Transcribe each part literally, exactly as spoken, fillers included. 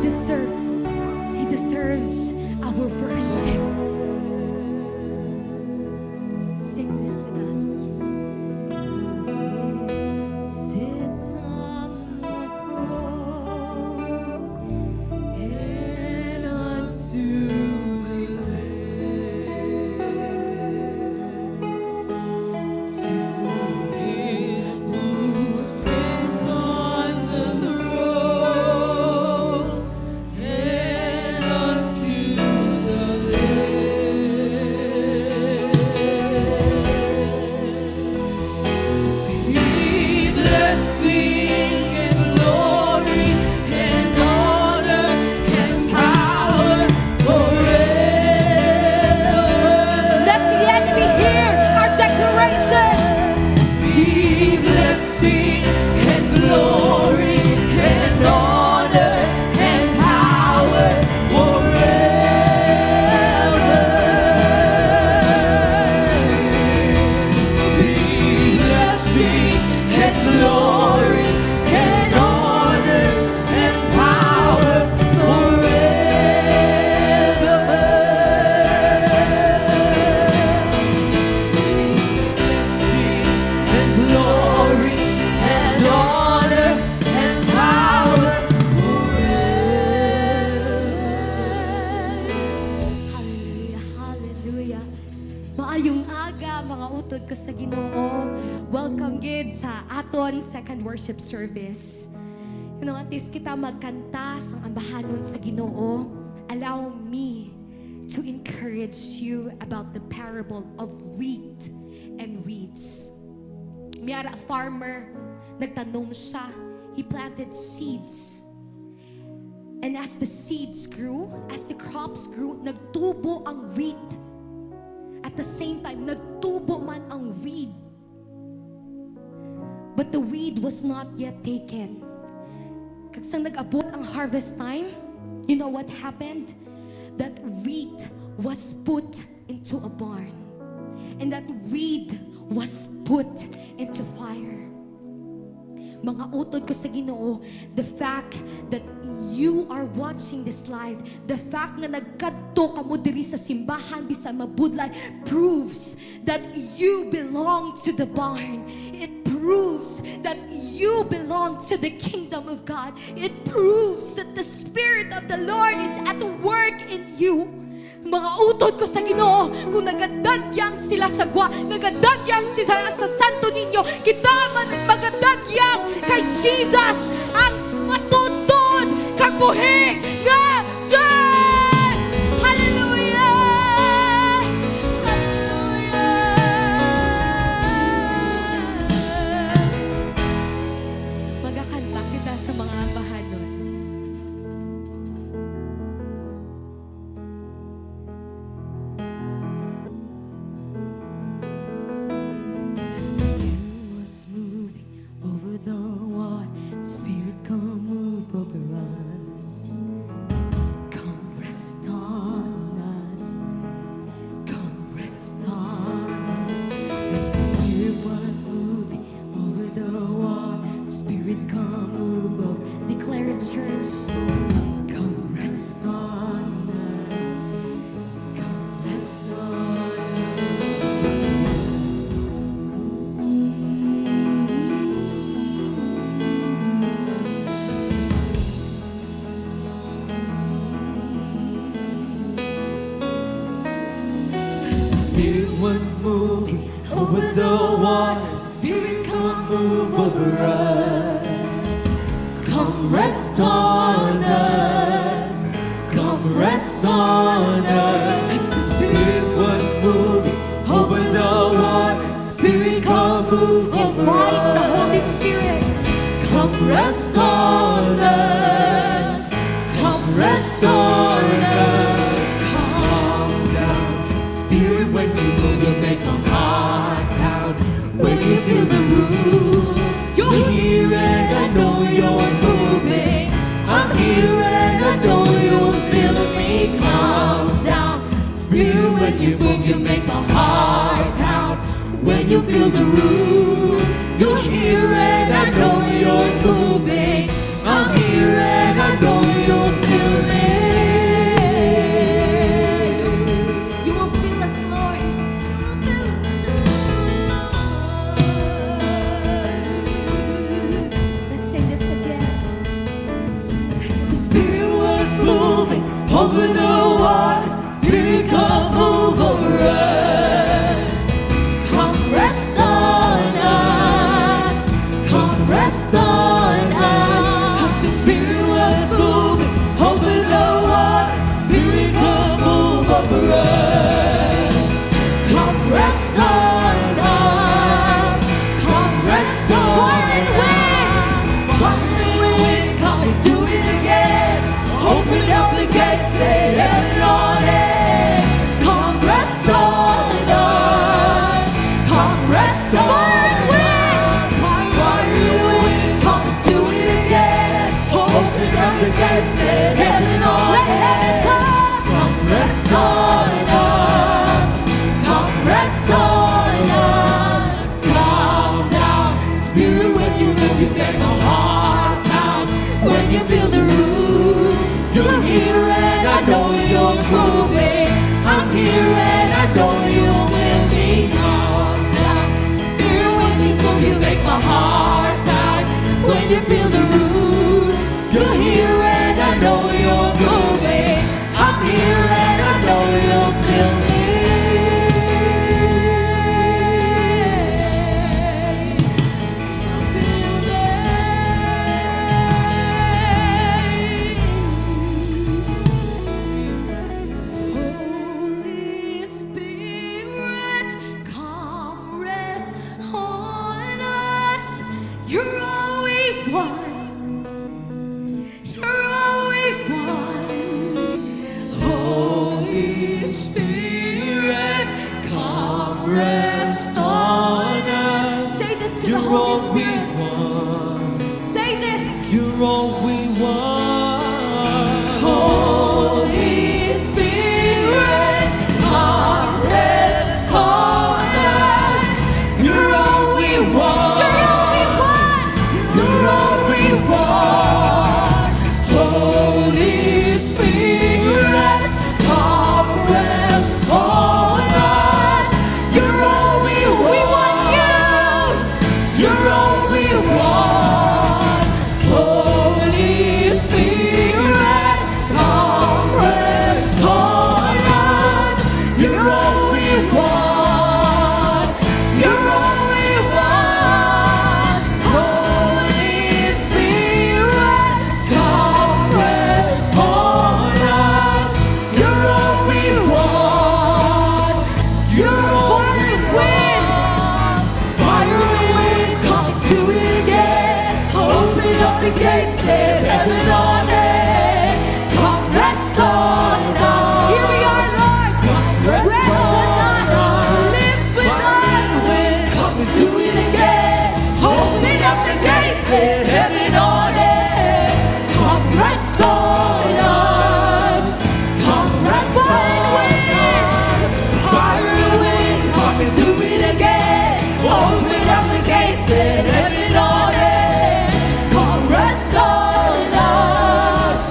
deserves, He deserves our worship. Sing this with us. Sits on the throne, and unto the Lamb. To him who sits on the throne and unto the Lamb be blessing and glory and honor and power forever. Let the enemy hear our declaration. Be blessing and glory and honor and power forever. Be blessing and glory and honor and power forever. Blessing and glory and honor and power forever. Hallelujah, hallelujah. Maayong aga, mga utod ko sa Ginoo. Welcome gid sa aton second worship service. You know, antes kita magkanta sang ambahanon sa Ginoo, allow me to encourage you about the parable of wheat and weeds. May ara farmer, nagtanom siya. He planted seeds. And as the seeds grew, as the crops grew, nagtubo ang wheat. At the same time, nagtubo man ang weed. But the weed was not yet taken. Kag sang nag-abot ang harvest time, you know what happened? That wheat was put into a barn, and that weed was put into fire. Mga utod ko sa Ginoo, the fact that you are watching this live, the fact nga nagkadto kamo diri sa simbahan bisan mabudlay, proves that you belong to the barn. It proves that you belong to the kingdom of God. It proves that the Spirit of the Lord is at work in you. Mga utod ko sa Ginoo, kung nagadagyang sila sa gwa, nagadagyang sila sa Santo Niño, kita man magadagyang kay Jesus, ang matuod kag buhi nga Dios! Hallelujah! Hallelujah! Magakanta kita sa mga ambahanon. As the Spirit was moving over the water, Spirit, come move over us. Come rest on us. Come rest on us. As the Spirit was moving over the water, Spirit, come move over. Declare it, church. Come rest on us. Come rest on us. As the Spirit was moving over the water, Spirit, come move over us. Come rest on us. Come rest on us. As the Spirit was moving over the water, Spirit, come move over us. Invite the Holy Spirit. Come rest on us. Come rest on us. Come down. Spirit, when you move, you make my heart pound. When you fill the room, you're here and I know you're moving. I'm here and I know you'll fill me. Come down. Spirit, when you move, you make my heart pound. When you fill the room, you're here and I know you're moving. I'm here and I know you'll fill Here and I know you will be on time. Spirit, when you move, you make my heart pound. When you feel the root, you're here and I know you're moving. I'm here and I know you'll feel me. You'll feel me. Holy Spirit, come rest on us. You're all we want. You're all we want. Holy Spirit, come rest on us. Say this to the Holy Spirit. Say this. You're all we want. Holy Spirit, come rest on us. You're all we want. You're all we want. You're all we want. Holy Spirit, come rest on us. You're all we want. We want you. You're all we want. Holy Spirit, come rest on us. You're all we want. You're all we want. Holy Spirit, come rest on us. You're all we want. You're all we want. Fire and wind, come and do it again. Open up the gates, let heaven on in. Come rest on us. Here we are, Lord. Come rest on us. Live with us. Fire and wind, come and do it again. Open up the gates, let heaven on in. Come rest on us. Come rest on us. Fire and wind, come and do it again. Open up the gates, let heaven on in. Come rest on us.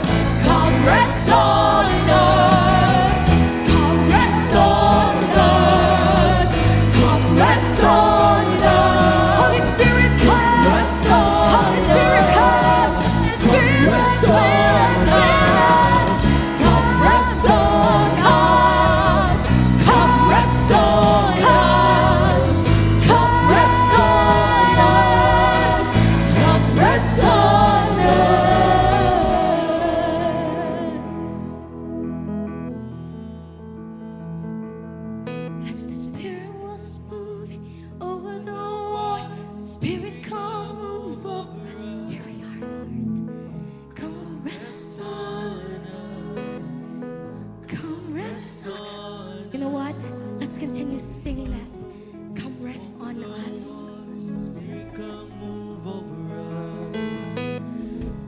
Come rest on us. Come rest on us. Come rest on us. Holy Spirit, come. Rest on us. Holy Spirit, come and fill us, fill us, fill us. Come rest on us. Come rest on us. Come rest on us. Come rest on us. As the Spirit was moving over the water, Spirit, come move over. Here we are, Lord. Come rest on us. Come rest on. You know what? Let's continue singing that. Come rest on us. Spirit, come move over us.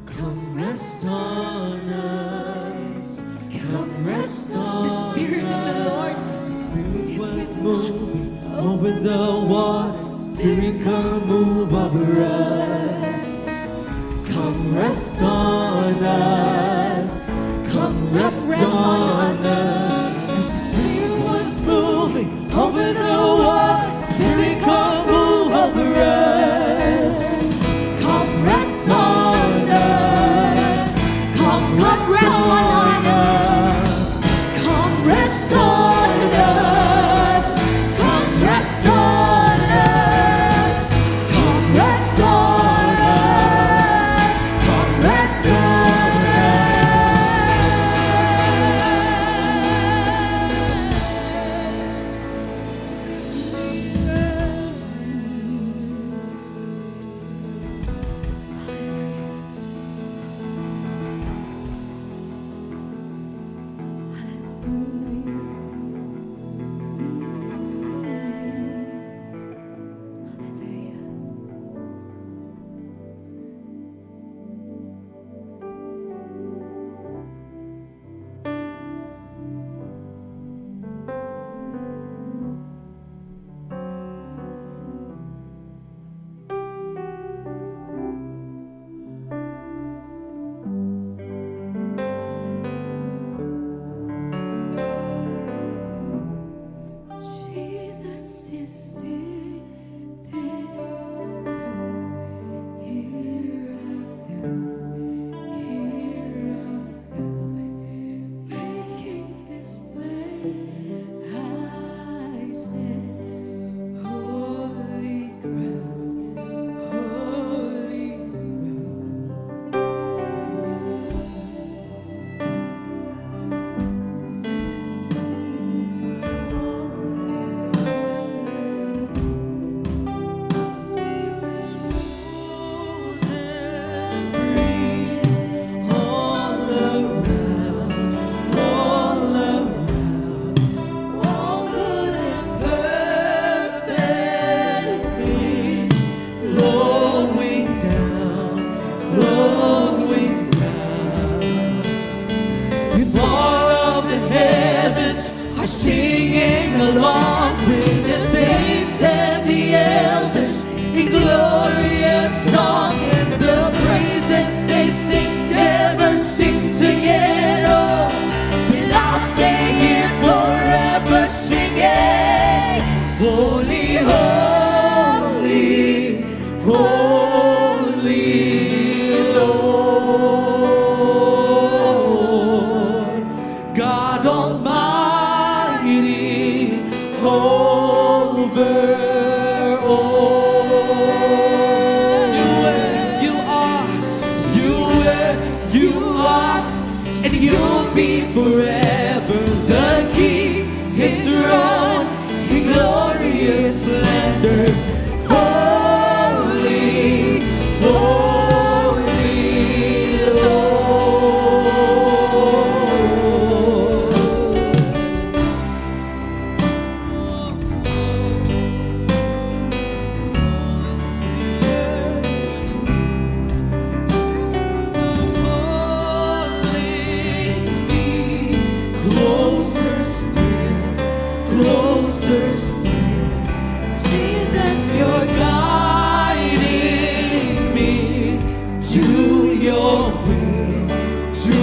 Come rest on us. Come rest on us. The Spirit of the Lord is with us. Over the waters, Spirit, come move over us. Come rest on us. Come rest on us. As the Spirit was moving over the waters, Spirit, come move over us. Come rest on us. Come rest on us. Come rest on us. Come rest on us. Come rest on us. Come rest on us. If all of the heavens are singing along with the saints and the elders in glorious song, and the praises they sing never seem to get old, then I'll stay here forever singing, "Holy, holy, holy Lord, God Almighty, over all." You were, you are, you were, you are, and you'll be forever the King enthroned in glorious splendor. Holy, holy Lord. Closer still, closer still. Jesus, you're guiding me to your will, to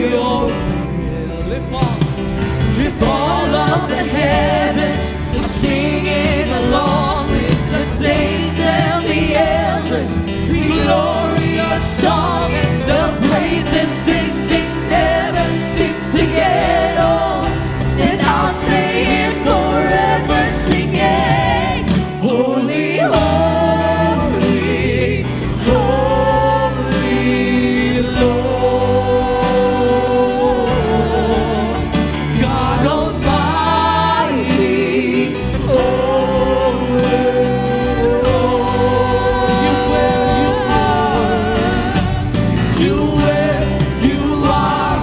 your will. Lift up. If all of the heavens are singing along with the saints and the elders, the glorious song and the praises they sing never seem to get old, then I'll stay here forever singing, "Holy, holy, holy Lord, God Almighty, over all." You were, you are, you were, you are,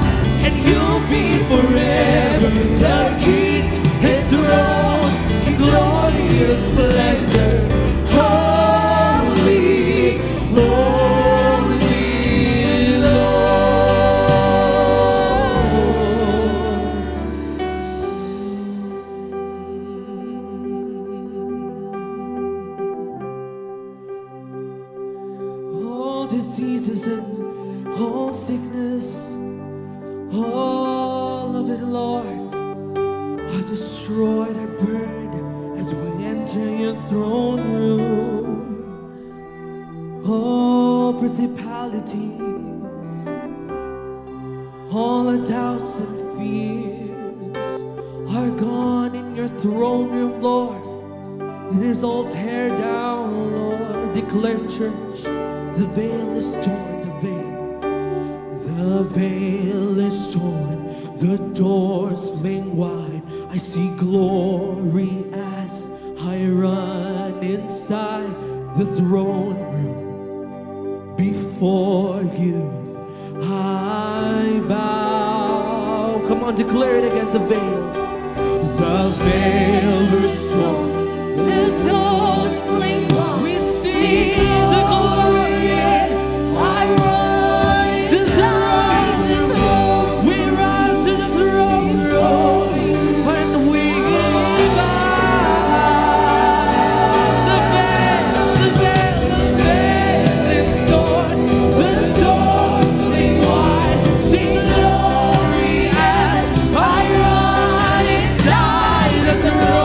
and you'll be forever the King enthroned in glorious splendor. Holy, holy Lord. All diseases and all sickness, all of it, Lord, are destroyed, are burned as we enter your throne room. All principalities, all our doubts and fears are gone in your throne room, Lord. It is all tear down, Lord. Declare, church, the veil is torn, the veil. The veil is torn, the doors fling wide. I see glory as I run inside the throne room. Before you I bow. Come on, declare it again, the veil. The veil is torn. The doors fling wide. We see the glory. I rise to the throne. We run to the throne. When we bow, the veil, the veil, the veil is torn. The doors fling wide. Sing glory as I run inside the throne.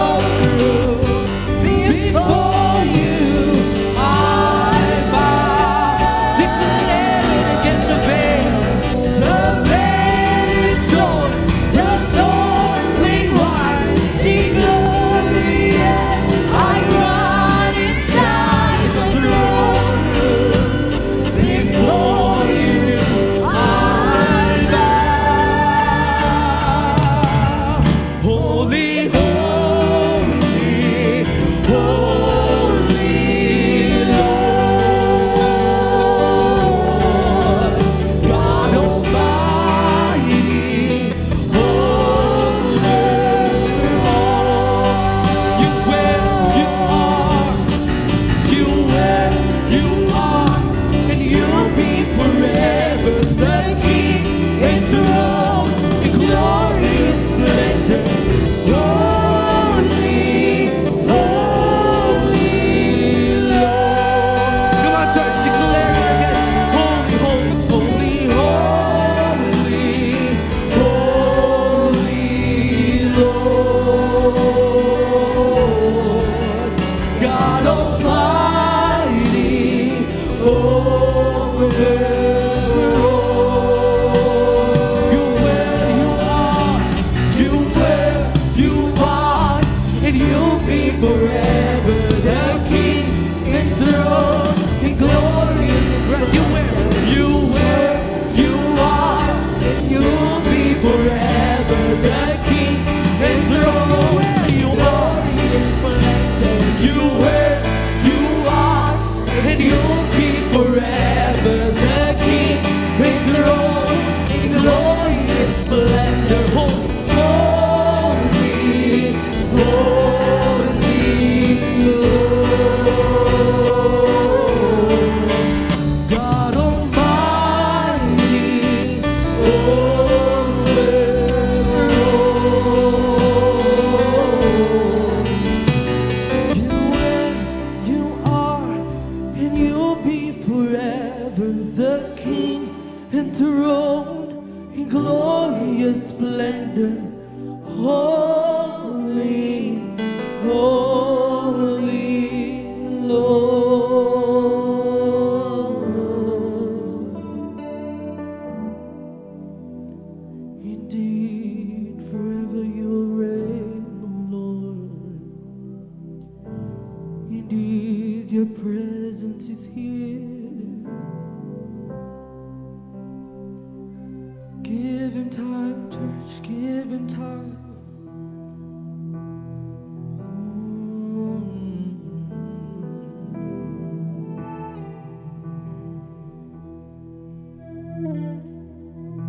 Your splendor, holy, holy Lord. Indeed, forever you'll reign, O Lord. Indeed, your presence is here. Give him time, church, give him time.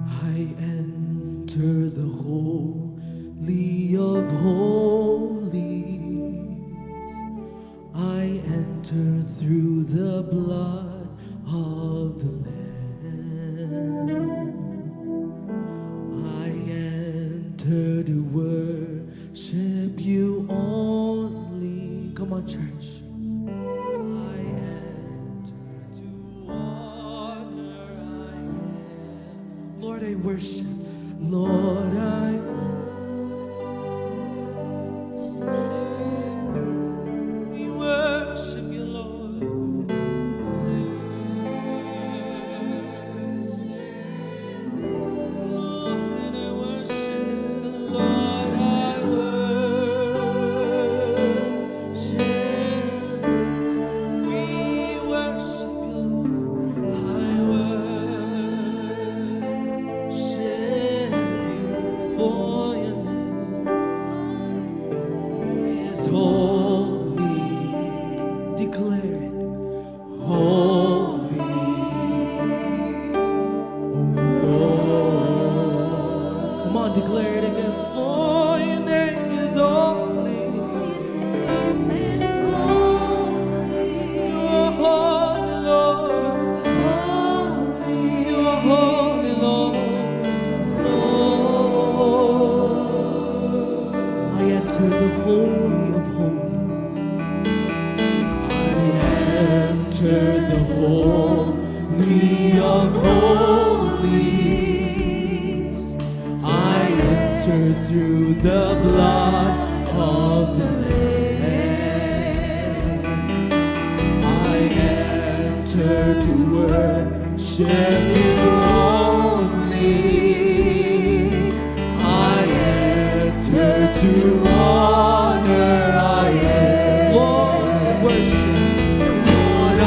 I enter the holy of holies. I enter through the blood of the Lamb. I enter to worship you only. Come on, church. I enter to honor, I enter. Lord, I worship. Lord, I worship. We worship you, Lord. Lord, I worship. Lord, I worship. We worship you, Lord. I worship you, for your name is holy. Declare it. Holy, O Lord. Come on, declare it again. For your name is holy. You are holy, Lord. You are holy, Lord. I enter the holy of holies. I enter the holy of holies. I enter through the blood of the Lamb. I enter to worship you only. I enter to honor, I enter. Lord, I worship. Lord, I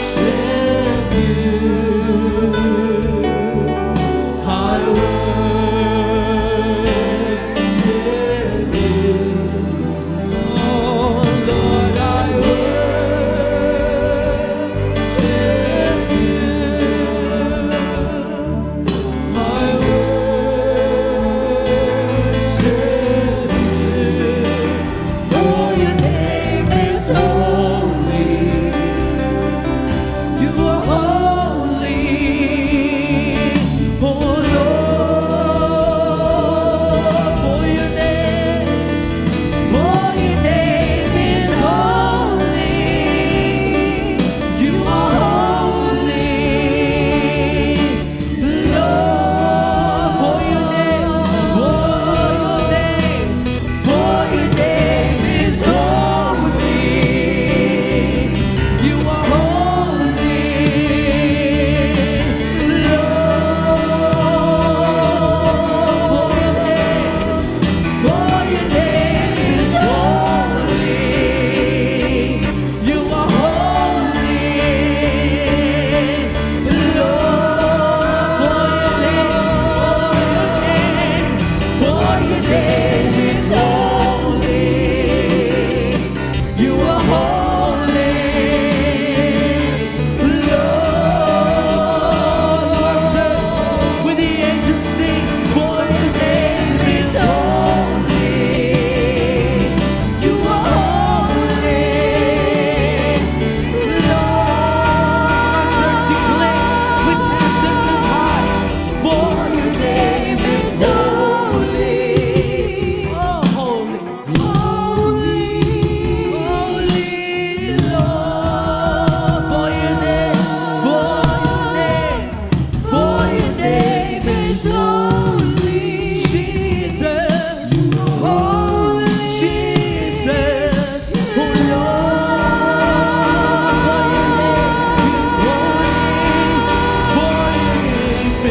worship you. I worship you. Oh, Lord, I worship.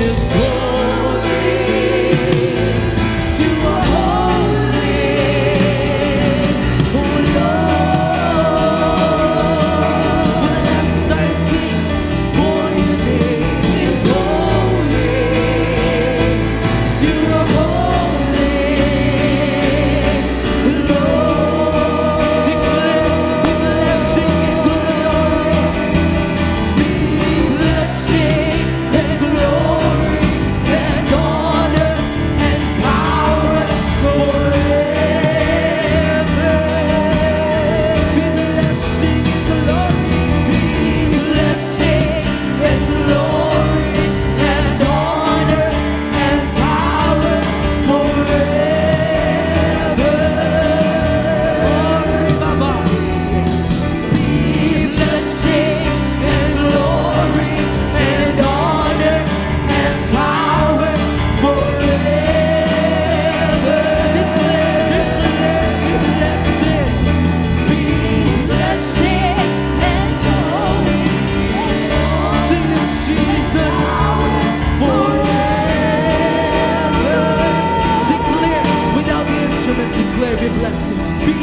is holy. You are holy, oh Lord. For the last time, sing, for your name is holy. You are holy, Lord. Declare, be blessing and glory. Be blessing and glory and honor and power forever. Be blessing and glory, be blessing and glory and honor and power forever. Be blessing and glory and honor and power forever. Declare, declare, be blessing, be blessing and glory to you, Jesus, forever. Declare without the instruments, declare, be blessing, be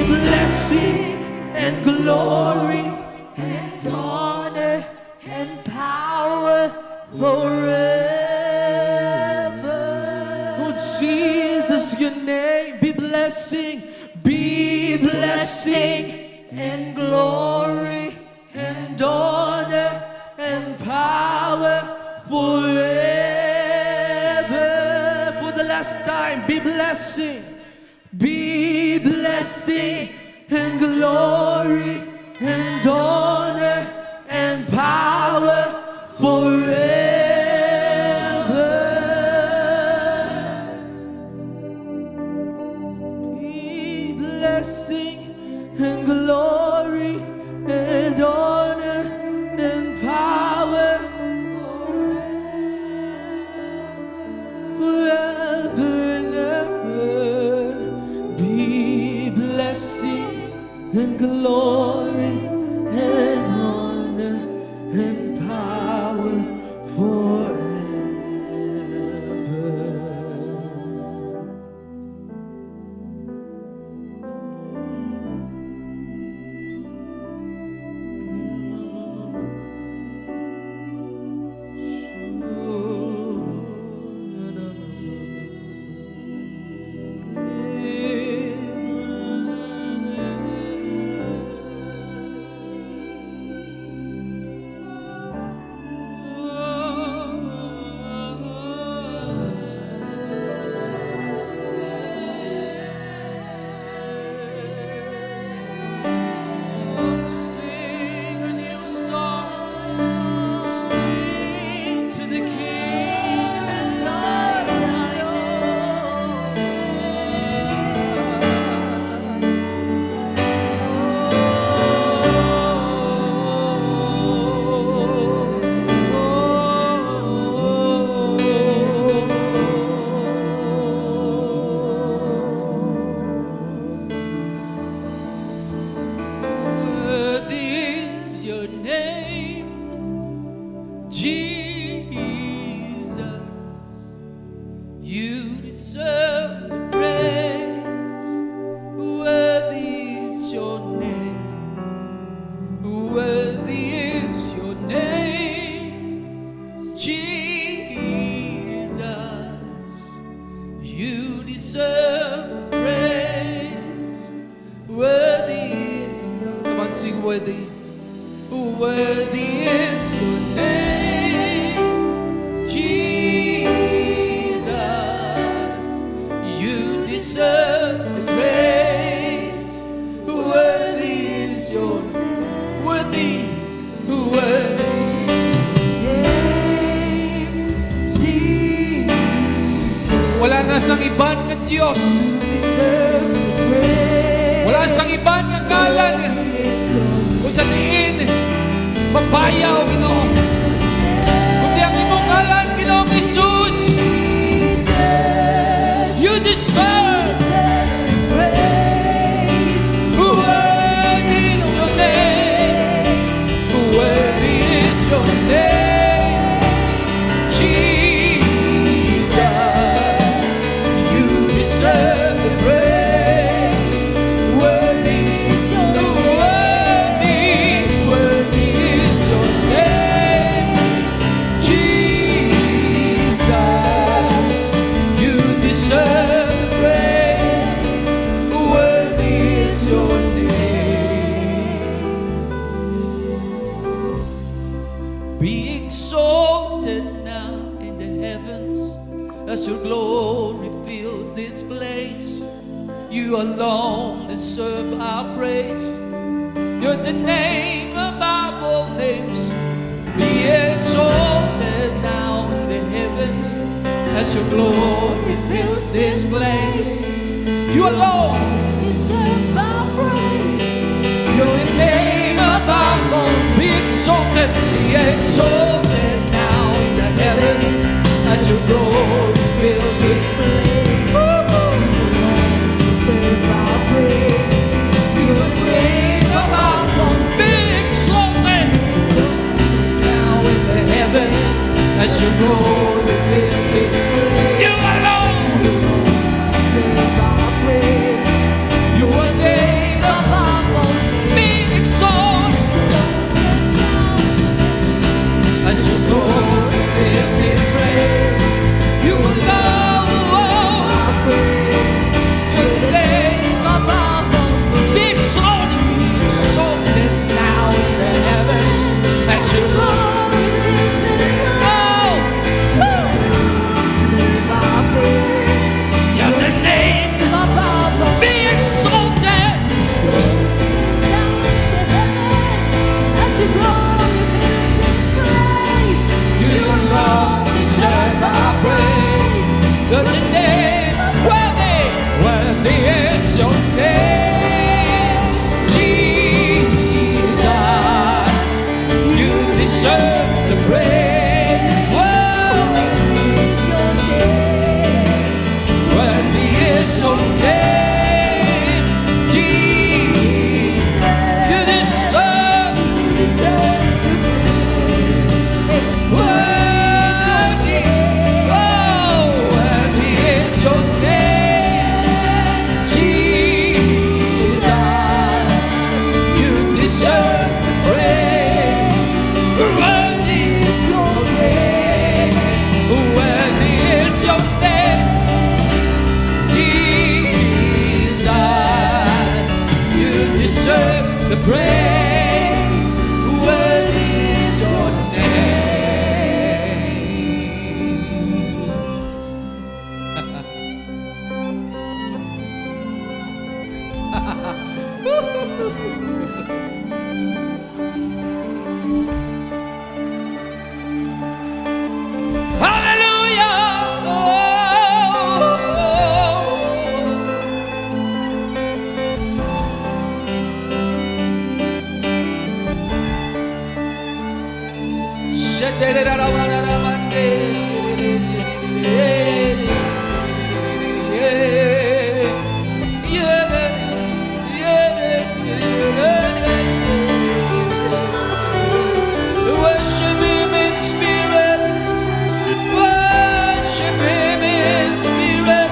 blessing and glory and honor and power forever. Oh, Jesus, your name be blessing, be blessing and glory and honor and power forever. For the last time, be blessing, be blessing and glory and honor and power forever. Be blessing and glory and honor and power forever and ever. Be blessing and glory and honor and power forever. Sing a new song. Sing to the King. Worthy is your name, Jesus. You deserve the praise. Worthy is your name. Worthy is your name, Jesus. You deserve the praise. Worthy is, come on, sing, worthy. Worthy is your name, Jesus. You deserve the praise. Worthy is your name. Worthy, worthy. Wala na sang iban nga Dios. Wala sang iban nga ngalan kung sa diin mabayaw, Ginoo, kundi ang imong ngalan, Ginoong Jesus. You deserve. Worthy is your name. Worthy is your name, Jesus. As your glory fills this place, you alone deserve our praise. You're the name above all names. Be exalted now in the heavens as your glory fills this place. You alone deserve our praise. Your name above all. Be exalted, be exalted now in the heavens as your glory fills this place. Deserve our praise. Your name above all. Be exalted now in the heavens as your glory fills this place. You alone. Your name above all. Be exalted as your glory fills this place. You alone. Your name above all. Be exalted, be exalted now in the heavens as your glory fills this place. Oh, woo. Your name be exalted. You alone deserve our praise. Your name worthy, worthy is your name, Jesus. You deserve the praise. Worthy is your name. Worthy is your name, Jesus. You deserve, you deserve the praise. Worthy, oh, worthy is your name, Jesus. You deserve the praise. Worthy is your name. Worthy is your name, Jesus. You deserve the praise. Worthy is your name. Hallelujah. Oh. Worship him in spirit. Worship him in spirit.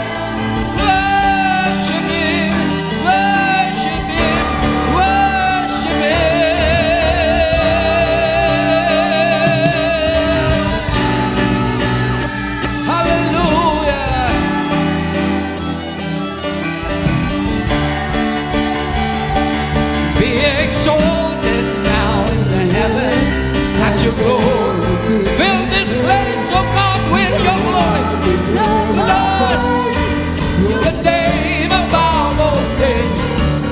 Worship him. Worship him. Worship him. Hallelujah. Be exalted now in the heavens as your glory. Fill this place, oh God, with your glory. Lord, your name above all names.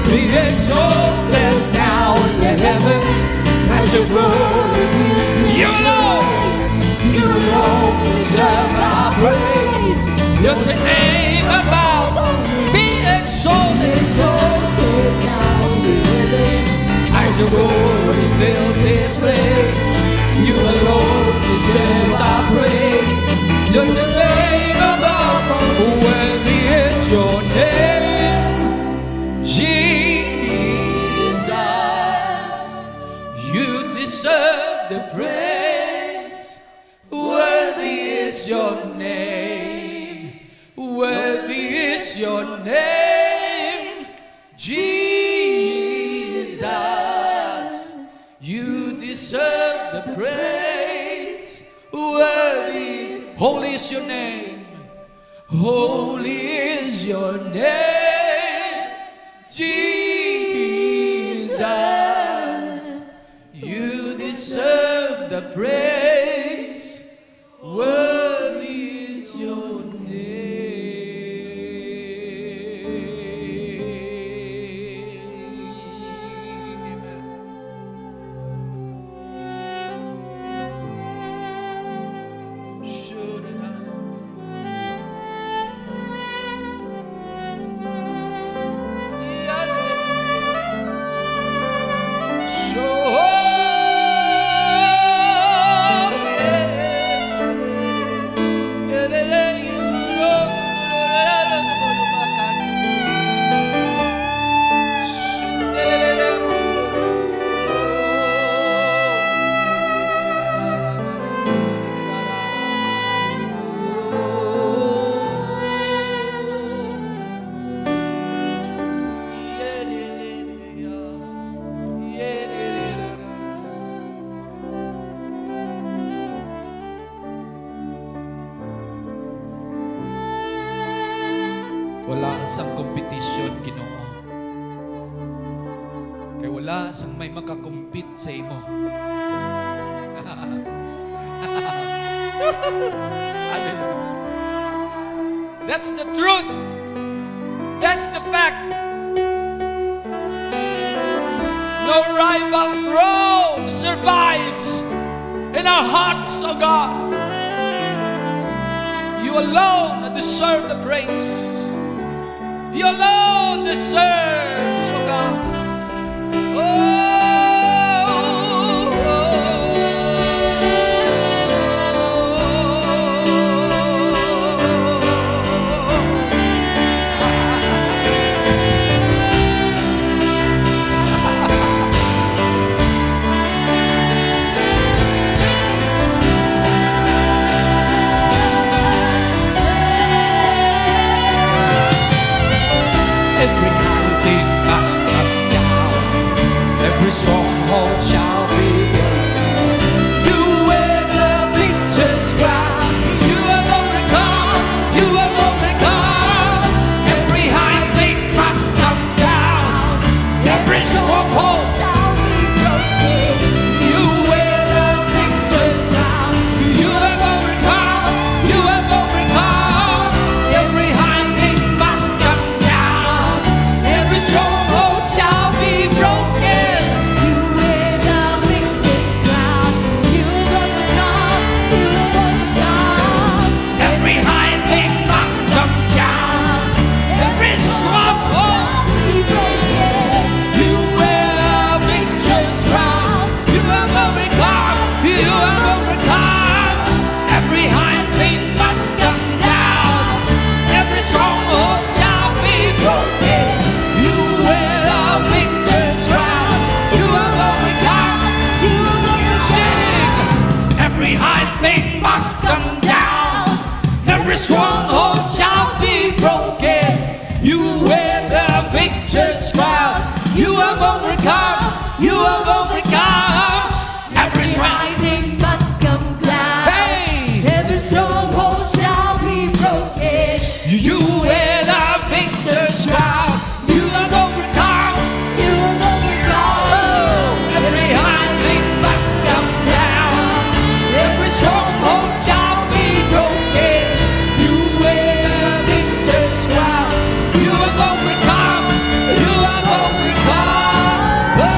Be exalted now in the heavens as your glory. You alone, you alone deserve our praise. Your name above all be exalted. As your glory fills this place, you alone deserve our praise. Your name above all, worthy is your name, Jesus. You deserve the praise. Worthy is your name. Worthy is your name, Jesus. You deserve the praise. Worthy is, holy is your name. Holy is your name, Jesus. You deserve the praise. Worthy is your Wala sang competition, Ginoo. Kay wala sang may makakompete sa imo. Hallelujah. That's the truth. That's the fact. No rival throne survives in our hearts, O God. You alone deserve the praise. You alone deserves, O God. Oh, oh, oh. Every high thing must come down. Every stronghold shall be broken. You wear the victor's crown. You have overcome. You have overcome. Every high thing must come down. Every stronghold shall be broken. You wear the victor's crown. You have overcome. You have overcome. Every high thing must come down. Every stronghold shall be broken. You wear the victor's crown. You have overcome. You have overcome. Every high thing must come down. Every stronghold be broken. You wear the victor's crown. You have overcome. You have overcome. Every high thing must come down. Every stronghold shall be broken. You wear the victor's crown. You have overcome. You have overcome. Sing. Every high thing must come down. Every stronghold shall be broken. You wear the victor's crown. You have overcome. You have overcome. Every strong- Every high thing must come down. Hey! Every stronghold shall be broken. You wear the victor's crown. You have overcome. You have overcome. Every high thing must come down. Every stronghold shall be broken. You wear the victor's crown. You have overcome. You have overcome. Oh!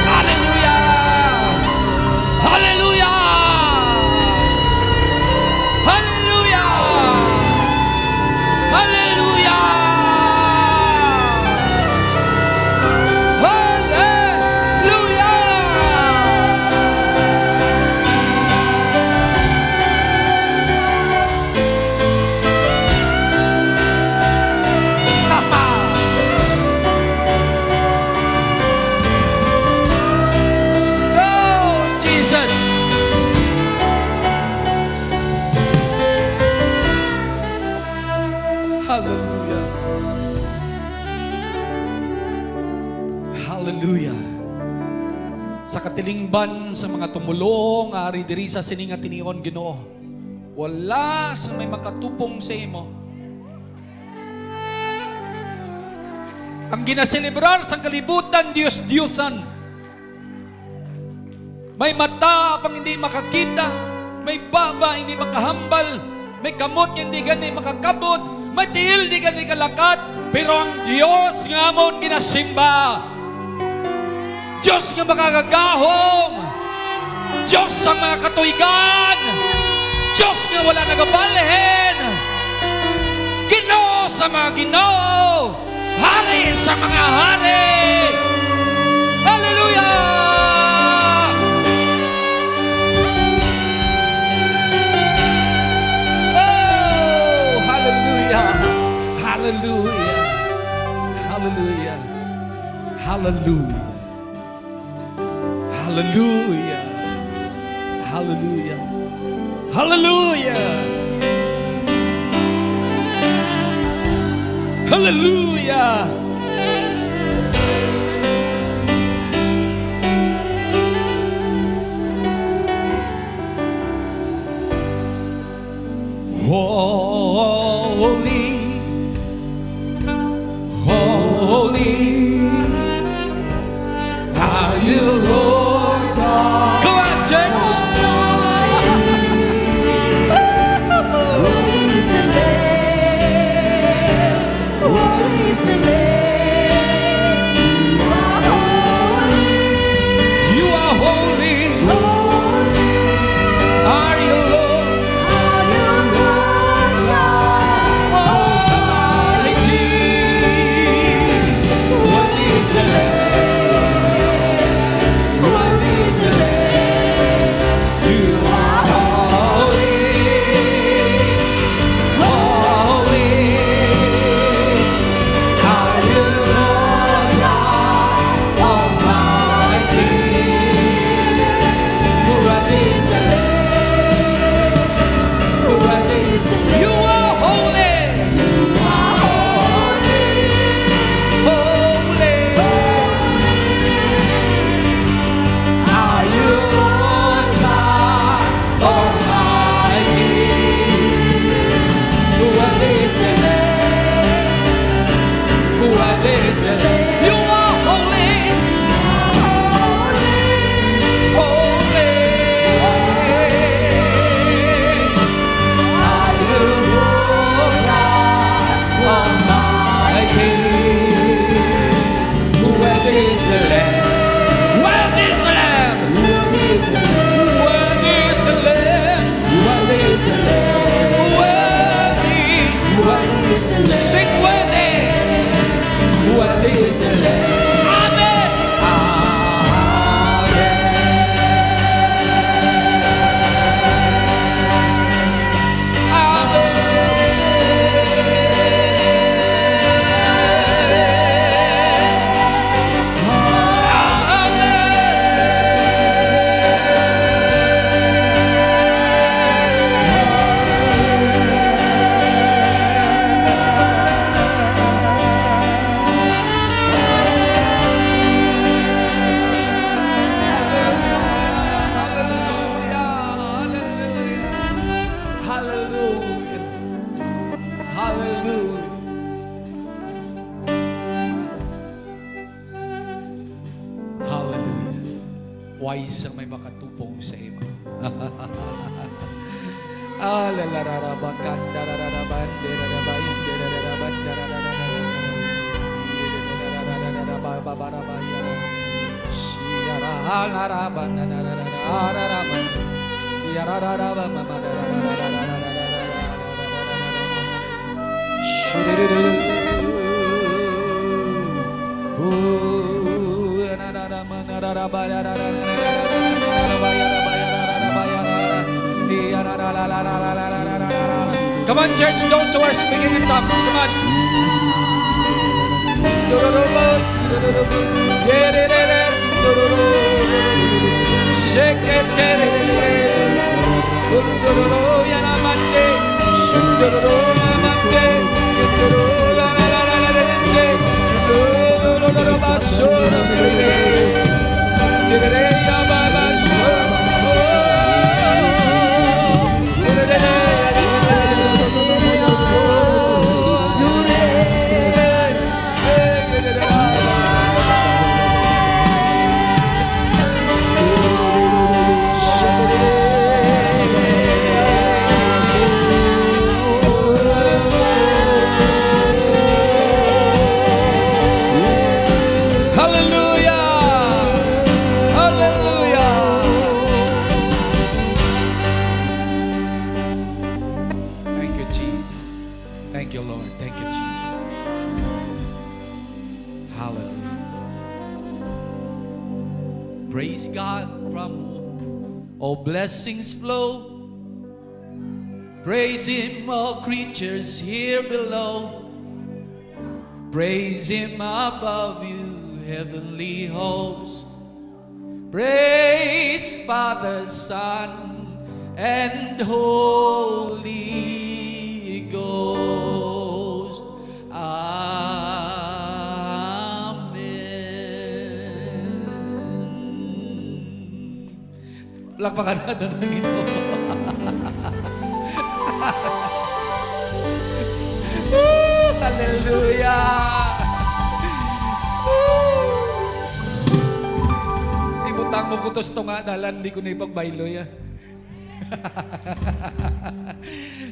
Hallelujah! Hallelujah! Hallelujah! Hallelujah! Hallelujah! Oh, Jesus! Hallelujah. Hallelujah. Sa katilingban sa mga tumoluo nga ari diri sa sini nga tinion, Ginoo, wala sa may makatupong sa imo. Ang ginaselebrar sang kalibutan, dios-diosan. May mata pang hindi makakita, may baba hindi makahambal, may kamot nga hindi gani makakabot, may tiil hindi gani kalakat, pero ang Dios nga amon ginasimba, Dios nga makagagahom, Dios sa mga katuigan, Dios nga wala nagabalhin, Ginoo sa mga ginoo, Hari sa mga hari. Hallelujah! Oh, hallelujah! Hallelujah! Hallelujah! Hallelujah! Hallelujah. Hallelujah. Hallelujah. Hallelujah. Oh, Hallelujah. Hallelujah. Way sang may makatupong sa imo. Ah, la, la, ra, ra, ba, kan, da, ra, ra, ra, ban, de, ra, ra, ba, in, de, ra, ra, ra, ban, da, ra, ra, ra, ra, ra, ra, ra. Ba, ba, ba, ra, ba, ya, ra. Shi, ya, ra, ha, la, ra, ba, na, na, ra, ra, ra, ra, ra, ra, ba. Ya, ra, ra, ra, ba, ma, ma, da, ra, ra, ra, ra, ra, ra, ra, ra, ra, ra, ra, ra, ra, ra. Shi, di, di, di, di. Ooh, ya, na, na, na, ma, na, ra, ra, ba, ya, ra, ra, ra, ra, ra, ra, ra, ra, ba, ya, ra, ba, ya, ra, ra, ra, ba, ya, ra, ra, ra. Come on, church, those who are speaking in tongues, come on. Hallelujah! Hallelujah! Thank you, Jesus. Thank you, Lord. Thank you, Jesus. Hallelujah. Praise God from whom all blessings flow. Praise Him, all creatures here below. Praise Him above you, heavenly host. Praise Father, Son, and Holy Ghost. Amen. Palakpakan naton ang Ginoo. Woo! Hallelujah! Woo! Ibutang mo ko to sa tunga, dalan, di ko na ipagbaylo, ya.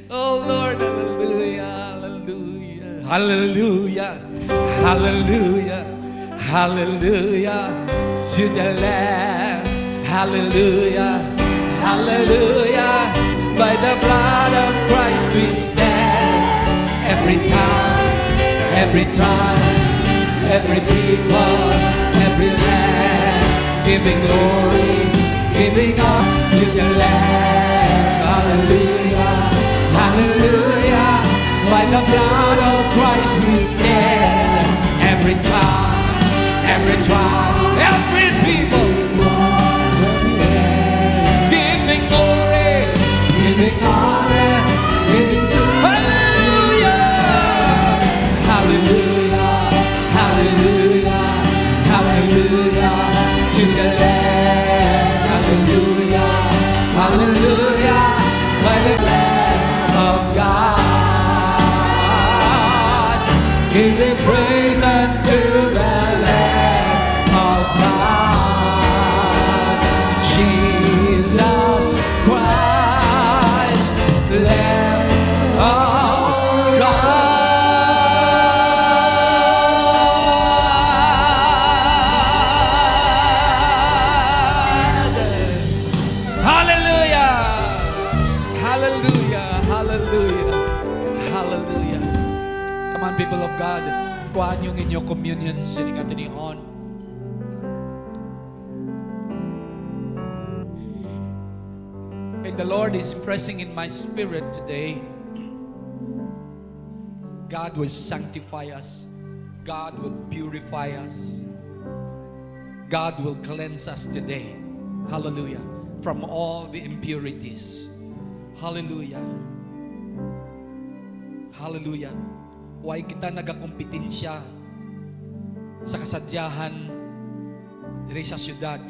Oh Lord, hallelujah, hallelujah, hallelujah, hallelujah, hallelujah to the Lamb, hallelujah, hallelujah. By the blood of Christ we stand. Every tongue, every tribe, every people, every land, giving glory, giving honor to the Lamb. Hallelujah, hallelujah. By the blood of Christ we stand. Every tongue, every tribe, every people, giving glory, giving honor, giving hallelujah, hallelujah, hallelujah, hallelujah to the Lamb, hallelujah, hallelujah, by the Lamb of God, giving praise unto the Lamb of God, Jesus Christ, Lamb of God. Hallelujah! Hallelujah! Hallelujah! Hallelujah! Come on, people of God. Kuhaan niyo ang inyong communion sining atinihon. And the Lord is impressing in my spirit today, God will sanctify us. God will purify us. God will cleanse us today. Hallelujah. From all the impurities. Hallelujah. Hallelujah. Way kita nagakompetensya sa kasadyahan diri sa siyudad.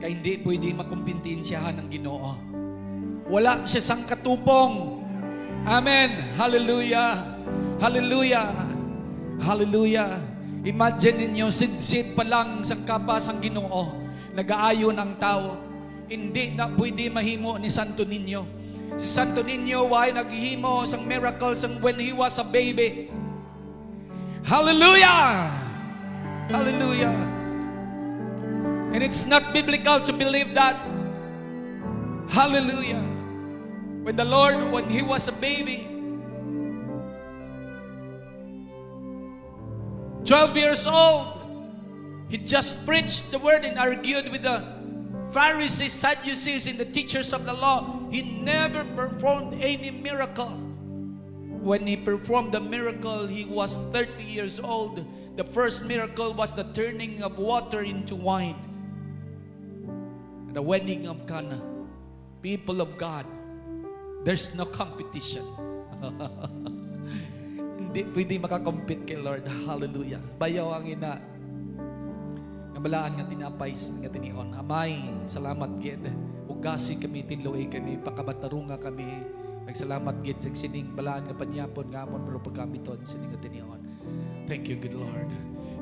Kay hindi pwede makompetensyahan ang Ginoo. Wala siya sang katupong. Amen. Hallelujah. Hallelujah. Hallelujah. Imagine ninyo, sidsid pa lang sang kapa sang Ginoo, nagaayo ang tawo. Hindi na pwede mahimo ni Santo Niño. Si Santo Niño, why naghihimo sang miracle sang when he was a baby? Hallelujah! Hallelujah! And it's not biblical to believe that. Hallelujah! When the Lord, when he was a baby, twelve years old, he just preached the word and argued with the Pharisees, Sadducees, and the teachers of the law. He never performed any miracle. When he performed the miracle, he was thirty years old. The first miracle was the turning of water into wine at the wedding of Cana. People of God, there's no competition. Hindi pwede makakompete kay Lord. Hallelujah. Bayaw ang ina. Nga balaan nga tinapay s-, nga tinion. Amay, salamat gid. Ugasi kami, tinloi kami, pakabatarunga kami. Nagsalamat gid sa sining balaan nga panyapon nga amon pagkamiton sining nga tinion. Thank you, good Lord.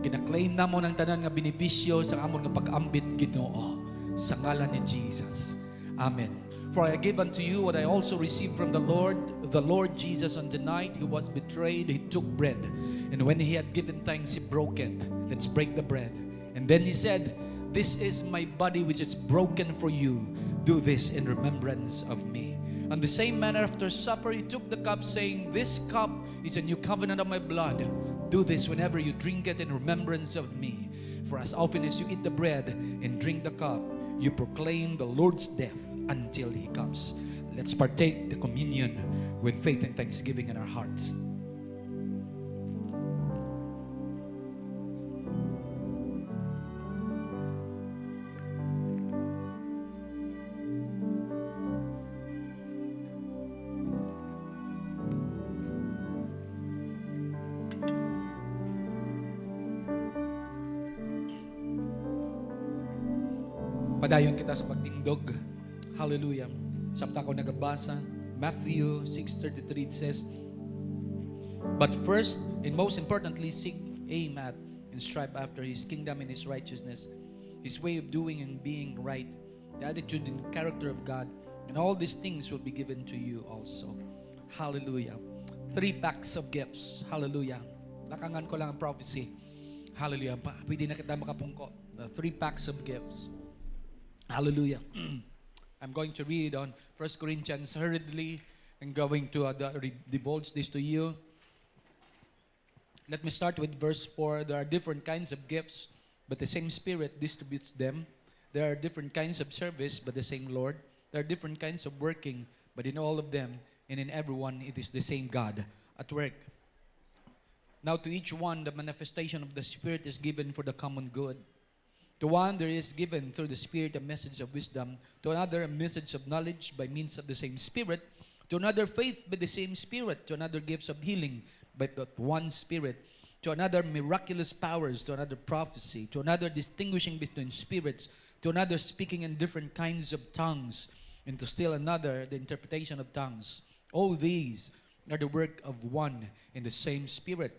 Ginaklaim namon ang tanan nga benepisyo sa amon nga pag-ambit, Ginoo, sa ngalan ni Jesus. Amen. For I give unto you what I also received from the Lord. The Lord Jesus, on the night he was betrayed, he took bread. And when he had given thanks, he broke it. Let's break the bread. And then he said, "This is my body which is broken for you. Do this in remembrance of me." On the same manner, after supper, he took the cup, saying, "This cup is a new covenant of my blood. Do this whenever you drink it in remembrance of me." For as often as you eat the bread and drink the cup, you proclaim the Lord's death until he comes. Let's partake the communion with faith and thanksgiving in our hearts. Padayon kita sa pagtindog. Hallelujah. Samtang ako nagabasa, Matthew six thirty-three, it says, "But first, and most importantly, seek, aim at, and strive after his kingdom and his righteousness, his way of doing and being right, the attitude and character of God, and all these things will be given to you also." Hallelujah. Three packs of gifts. Hallelujah. Lakangan ko lang ang prophecy. Hallelujah. Pa-, pwede na kita makapungko. The three packs of gifts. Hallelujah. I'm going to read on First Corinthians hurriedly. I'm going to, uh, the-, re-, divulge this to you. Let me start with verse four. "There are different kinds of gifts, but the same Spirit distributes them. There are different kinds of service, but the same Lord. There are different kinds of working, but in all of them and in everyone it is the same God at work. Now to each one the manifestation of the Spirit is given for the common good. To one there is given through the Spirit a message of wisdom, to another a message of knowledge by means of the same Spirit, to another faith by the same Spirit, to another gifts of healing by that one Spirit, to another miraculous powers, to another prophecy, to another distinguishing between spirits, to another speaking in different kinds of tongues, and to still another the interpretation of tongues. All these are the work of one and the same Spirit,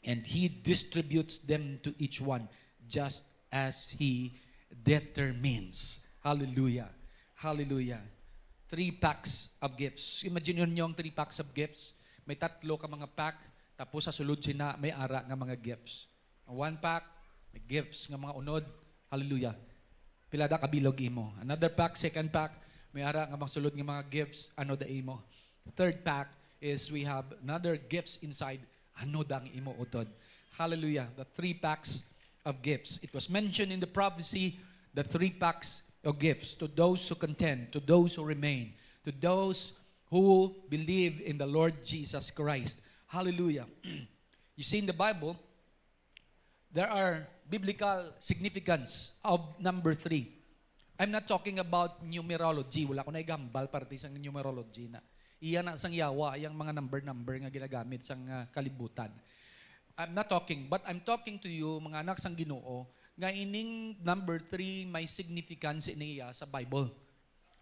and he distributes them to each one just as he determines." Hallelujah. Hallelujah. Three packs of gifts. Imagine ninyo ang three packs of gifts. May tatlo ka mga pack, tapos sa sulod sina may ara nga mga gifts. Ang one pack, may gifts nga mga unod. Hallelujah. Pila da ka bilog imo. Another pack, second pack, may ara nga mga sulod nga mga gifts, ano da imo. Third pack is we have another gifts inside, ano da ang imo utod. Hallelujah. The three packs of gifts. It was mentioned in the prophecy, the three packs of gifts to those who contend, to those who remain, to those who believe in the Lord Jesus Christ. Hallelujah. You see, in the Bible, there are biblical significance of number three. I'm not talking about numerology. Wala ko na igambal parte sa numerology na. Iya na sang yawa, iyang mga number-number nga ginagamit sang, ah, kalibutan. I'm not talking, but I'm talking to you, mga anak sang Ginoo, nga ining number three may significance niya sa Bible.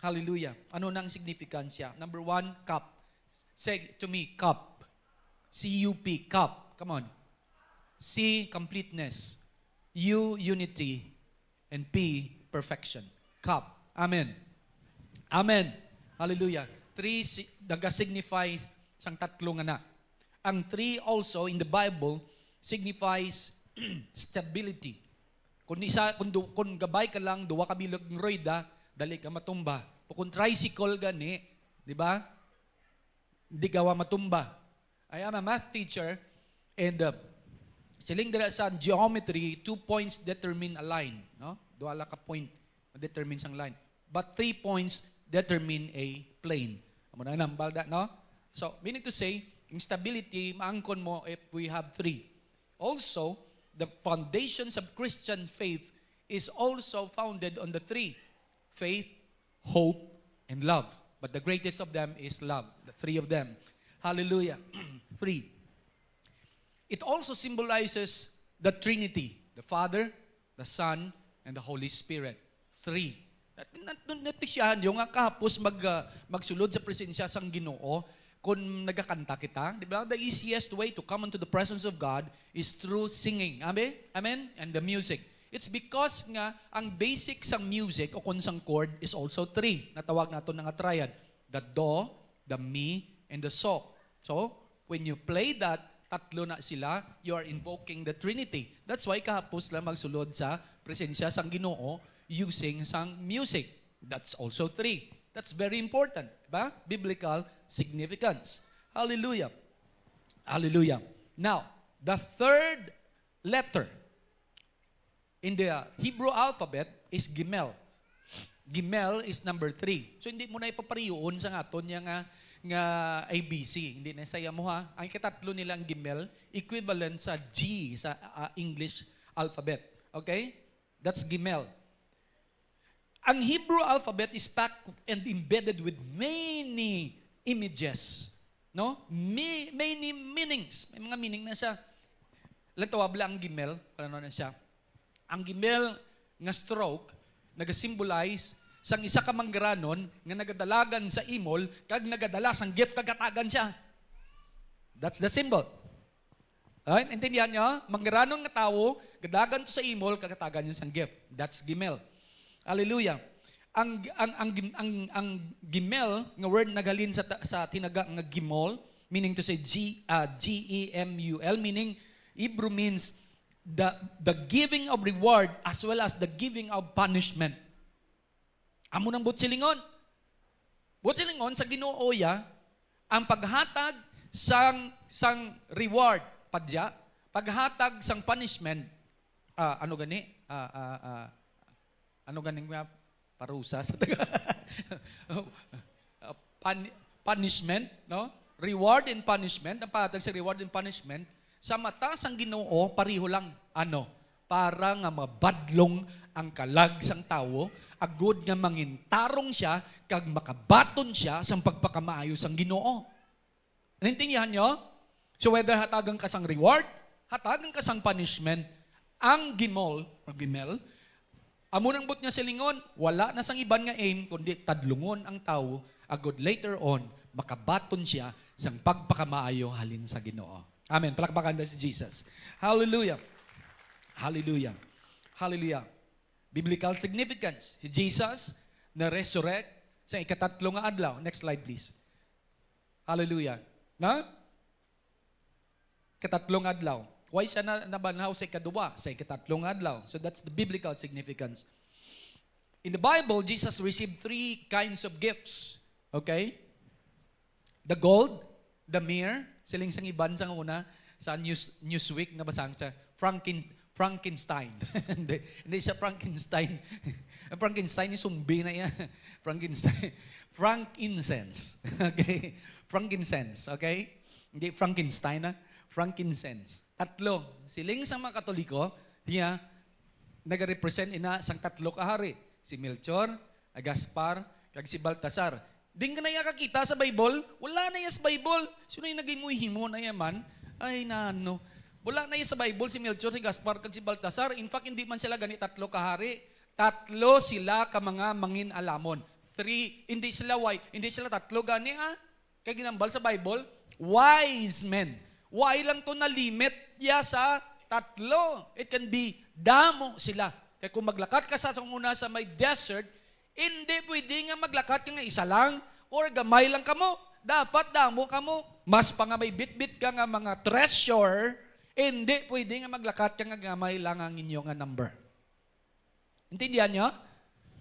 Hallelujah. Ano nang significance siya? Number one, cup. Say to me, cup. C U P, cup. Come on. C, completeness. U, unity. And P, perfection. Cup. Amen. Amen. Hallelujah. Three si- naga-signify sang tatlo nga na. Ang three also in the Bible signifies stability. Kung isa, kung, du- kung gabay ka lang, duwa ka bilog ng rueda, dali ka matumba. O kung tricycle gani, di ba? Hindi gawa matumba. I am a math teacher, and uh, siling dira sa geometry, two points determine a line, no? Duha lang ka point determine sang line. But three points determine a plane. Amo na nambal da, no? So, meaning to say, ang stability, maangkon mo if we have three. Also, the foundations of Christian faith is also founded on the three. Faith, hope, and love. But the greatest of them is love. The three of them. Hallelujah. Three. It also symbolizes the Trinity, the Father, the Son, and the Holy Spirit. Three. Nat- nat- nat- Natisyahan nyo nga kahapos mag, ah, magsulod sa presensya sang Ginoo kung nagakanta kita. Di ba? The easiest way to come into the presence of God is through singing. Amen? Amen? And the music. It's because nga ang basic sang music o kung sang chord is also three. Natawag nato na nga triad. The do, the mi, and the so. So, when you play that, tatlo na sila, you are invoking the Trinity. That's why kahapos lang magsulod sa presensya sang Ginoo using sang music. That's also three. That's very important, ba? Biblical significance. Hallelujah. Hallelujah. Now, the third letter in the Hebrew alphabet is Gimel. Gimel is number three. So, hindi mo na ipapariyoon sa aton niya nga, nga A B C. Hindi na saya mo, ha. Ang ikatatlo nila ang Gimel, equivalent sa G sa, ah, English alphabet. Okay? That's Gimel. Ang Hebrew alphabet is packed and embedded with many images. No? May, many meanings. May mga meaning na siya. Lang tawag lang ang Gimel, kung ano na siya. Ang Gimel nga stroke nagasimbolize sang isa ka manggaranon nga nagadalagan sa imol kag nagadala sang gift kag katagan siya. That's the symbol. Ay, naintindihan niyo? Manggaranon nga tawo, gadagan to sa imol, kag katagan niya sang gift. That's Gimel. Hallelujah. Ang, ang, ang, gim- ang, ang Gimel nga word naghalin sa, ta- sa tinaga nga Gimol, meaning to say G, uh, G E M U L, meaning Hebrew means the, the giving of reward as well as the giving of punishment. Amo nang butsilingon. Butsilingon sa Ginoo ya, ang paghatag sang, sang reward, padya, paghatag sang punishment, ah, ano gani? Ah, ah, ah, ano gani nga parusa sa Tagalog? Ah, pun- punishment, no? Reward and punishment, ang paghatag sa reward and punishment, sa mata sang Ginoo, pareho lang. Ano? Para nga mabadlong ang kalag sang tawo, agod nga mangintarong siya kag makabaton siya sang pagpakamaayo sang Ginoo. Naintindihan nyo? So whether hatagan ka sang reward, hatagan ka sang punishment, ang Gimol, or Gimel, amo nang but nga silingon, wala na sang iban nga aim, kundi tadlungon ang tawo, agod later on, makabaton siya sang pagpakamaayo halin sa Ginoo. Amen. Palakpakan ta si Jesus. Hallelujah. Hallelujah. Hallelujah. Biblical significance. Si Jesus na-resurrect sa ikatatlo nga adlaw. Next slide, please. Hallelujah. Na? Ikatatlo nga adlaw. Why siya na nabanhaw sa ikaduwa, sa ikatatlo nga adlaw? So that's the biblical significance. In the Bible, Jesus received three kinds of gifts. Okay? The gold, the myrrh, siling sang iban sang una, sa News, Newsweek, nabasa sa Franken, Frankenstein. Hindi, hindi siya Frankenstein. Ang Frankenstein, yung zombie na yan. Frankenstein. Frankincense. Okay? Frankincense. Okay? Hindi Frankenstein, ha? Frankincense. Tatlo. Siling sa mga Katoliko, niya, nagarepresent ina sang tatlo ka hari. Si Melchor, Gaspar, kag si Baltasar. Di ka na iya kakita sa Bible? Wala na iya sa Bible. Sino yung naghimuhimo na iya man? Ay, nano. Wala na iya sa Bible si Melchor, si Gaspar, kag si Baltasar. In fact, hindi man sila gani tatlo ka hari. Tatlo sila ka mga mangin-alamon. three, hindi sila why, hindi sila tatlo gani, ah. Kay ginambal sa Bible, wise men. Why lang to na-limit ya sa tatlo? It can be damo sila. Kay kung maglakat ka sa, sa una sa may desert, hindi pwede nga maglakat ka nga isa lang or gamay lang kamo. Dapat damo kamo. Mas pa nga may bitbit ka nga mga treasure, hindi pwede nga maglakat ka nga gamay lang ang inyo nga number. Intindihan niyo?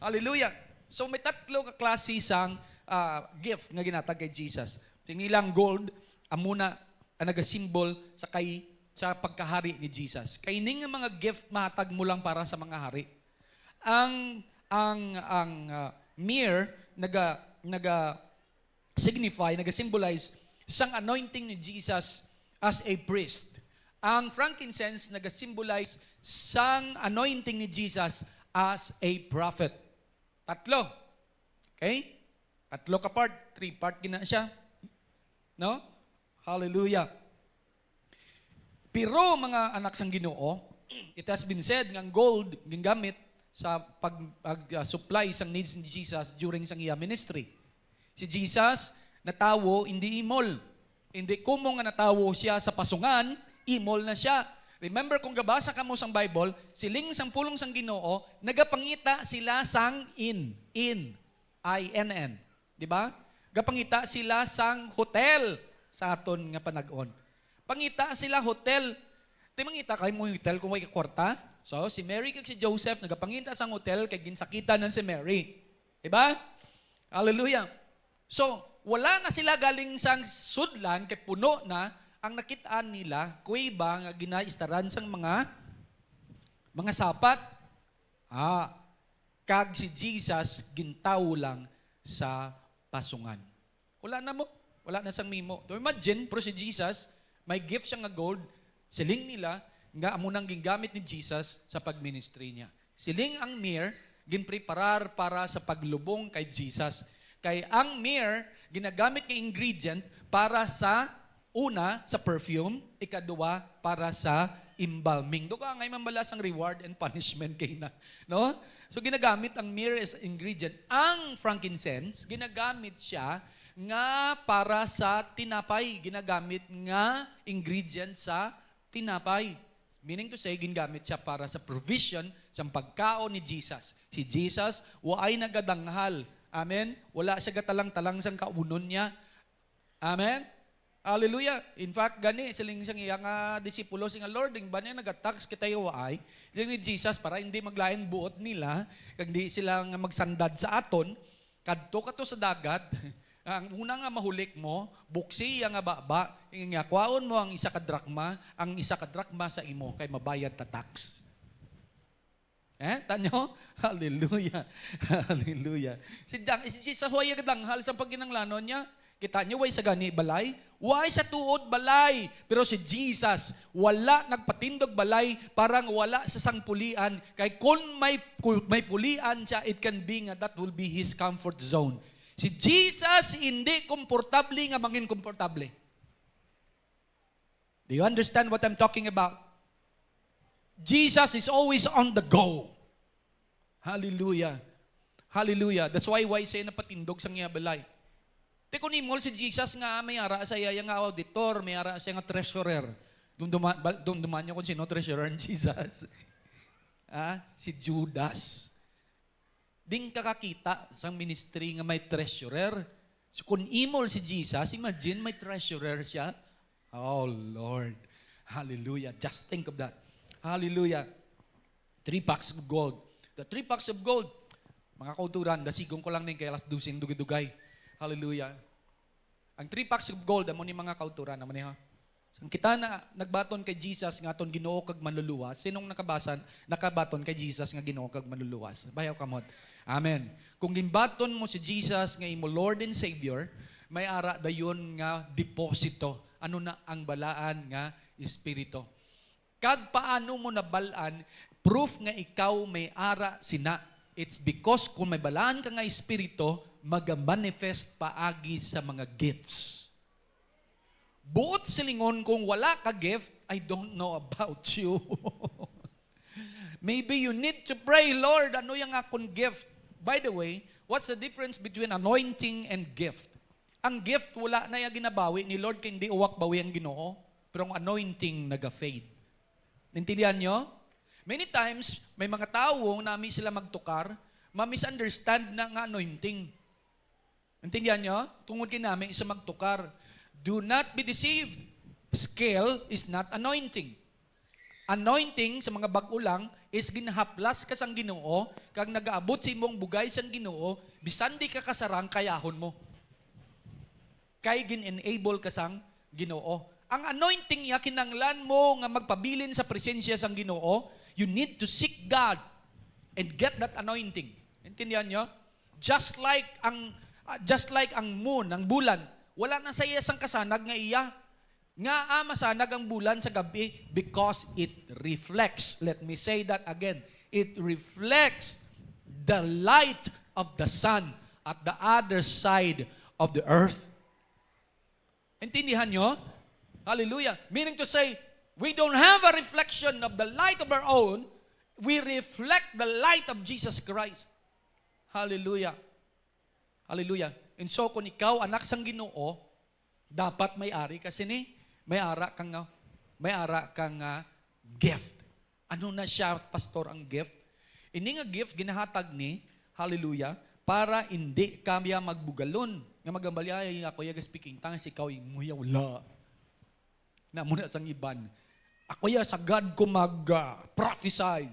Hallelujah. So, may tatlo ka klase sang, ah, gift nga ginatag kay Jesus. Sini lang gold, amo na ang nagasimbol sa kay, sa pagkahari ni Jesus. Kay ini nga mga gift mahatag mo lang para sa mga hari. Ang, ang, ang, ah, myrrh naga, naga signify, naga-symbolize sang anointing ni Jesus as a priest. Ang frankincense naga-symbolize sang anointing ni Jesus as a prophet. Tatlo. Okay? Tatlo ka part, three part gina siya. No? Hallelujah. Pero, mga anak sang Ginoo, it has been said nga ang gold gingamit sa pag, pag, ah, supply sang needs ni Jesus during sang iya ministry. Si Jesus natawo, hindi imol. Hindi kumo nga natawo siya sa pasungan, imol na siya. Remember, kung gabasa kamo sang Bible, siling sang pulong sang Ginoo, nagapangita sila sang inn, inn, I N N. Di ba? Gapangita sila sang hotel sa aton nga panag-on. Pangita sila hotel. Di mangita kay mo hotel kung way ka kwarta? So, si Mary kag si Joseph nagapangita sang hotel kay ginsakitan na si Mary. Di ba? Hallelujah. So, wala na sila galing sang sudlan kay puno na ang nakit-an nila, kuweba nga ginaistaran sang mga, mga sapat. Ah, kag si Jesus gintawo lang sa pasungan. Wala na mo. Wala na sang mimo. To imagine, pero si Jesus, may gift siya nga gold, siling nila, nga amo nang gingamit ni Jesus sa pagministry niya. Siling ang myrrh, ginpreparar para sa paglubong kay Jesus. Kay ang myrrh, ginagamit nga ingredient para sa una, sa perfume, ikaduha, para sa embalming. Duga ngay mambala sang reward and punishment kay na, no? So, ginagamit ang myrrh as ingredient. Ang frankincense, ginagamit siya nga para sa tinapay. Ginagamit nga ingredient sa tinapay. Meaning to say, ginagamit siya para sa provision sa pagkaon ni Jesus. Si Jesus, waay nagadanghal. Amen? Wala siya gatalang-talang sang kaunon niya. Amen? Hallelujah. In fact, gani, siling sang iya nga disipulo, siling nga, "Lord, ing bani nagatax kita, waay." Siling ni Jesus, para hindi maglain buot nila, kag di sila nga magsandad sa aton, kadto ka to sa dagat, ang una nga mahulik mo, buksi iya nga baba, nga kwaon mo ang isa ka drakma, ang isa ka drakma sa imo, kay mabayad ta tax. Eh, tanyo? Hallelujah. Hallelujah. Si Dang, si Jesus, way gadanghal sa pagkinanglanon niya. Kita niyo, way sa gani balay. Way sa tuod balay. Pero si Jesus, wala nagpatindog balay para nga wala sa sang pulian. Kay kung may, kung may pulian siya, it can be nga that will be his comfort zone. Si Jesus, hindi komportable nga mangin komportable. Do you understand what I'm talking about? Jesus is always on the go. Hallelujah. Hallelujah. That's why, why siya napatindog sa iya balay. Te, kung imol si Jesus nga may ara sa iya nga auditor, may ara sa iya nga treasurer. Dumduma-, bal-, dumduman niyo kung sino treasurer ni Jesus. Ah, si Judas. Di ka kakita sang ministry nga may treasurer. So, kung imol si Jesus, imagine may treasurer siya. Oh, Lord. Hallelujah. Just think of that. Hallelujah. Three packs of gold. The three packs of gold. Mga kauturan, dasigon ko lang ning kay alas dose ang dugay-dugay. Hallelujah. Ang three packs of gold, amo ni mga kauturan, amo ni, ha? Sang kita na nagbaton kay Jesus nga aton Ginoo kag Manluluwas, sinong nakabasan, nakabaton kay Jesus nga Ginoo kag Manluluwas? Bayaw kamot. Amen. Kung ginbaton mo si Jesus nga imo Lord and Savior, may ara dayon nga deposito. Ano na ang balaan nga espiritu? Kag paano mo nabal-an proof nga ikaw may ara sina? It's because kung may balaan ka nga espiritu, maga-manifest paagi sa mga gifts. Buot silingon, kung wala ka gift, I don't know about you. Maybe you need to pray, "Lord, ano yang akon gift?" By the way, what's the difference between anointing and gift? Ang gift, wala na iya ginabawi ni Lord, kay hindi uwak bawi ang Ginoo. Pero ang anointing, naga-fade. Naintindihan nyo? Many times, may mga tawo, nami sila magtukar, ma-misunderstand na nga anointing. Naintindihan nyo? Tungod kay nami sa magtukar. Do not be deceived. Skill is not anointing. Anointing sa mga bag-o lang is ginhaplas ka sang Ginoo, kag nagaabot sa imong bugay sang Ginoo, bisan di ka kasarang, kayahon mo. Kay gin-enable ka sang Ginoo. Ang anointing niya, kinahanglan mo nga magpabilin sa presensya sang Ginoo. You need to seek God and get that anointing. Intindihan nyo? Just like ang, ah, just like ang moon, ang bulan, wala na sa iya sang kasanag nga iya. Ngaa masanag ang bulan sa gab-i? Because it reflects. Let me say that again. It reflects the light of the sun at the other side of the earth. Intindihan nyo? Hallelujah. Meaning to say, we don't have a reflection of the light of our own. We reflect the light of Jesus Christ. Hallelujah. Hallelujah. And so, kung ikaw anak sang Ginoo, dapat may ari ka sini, may ara ka nga, may ara ka nga gift. Ano na siya, pastor, ang gift? Ini nga gift ginahatag ni, hallelujah, para hindi kaya magbugalon. Nga magambali, "Ay, ako ya speaking tongues, ikaw imo ya wala." Na mo na sang iban. "Ako ya sagad ko mag, ah, prophesy."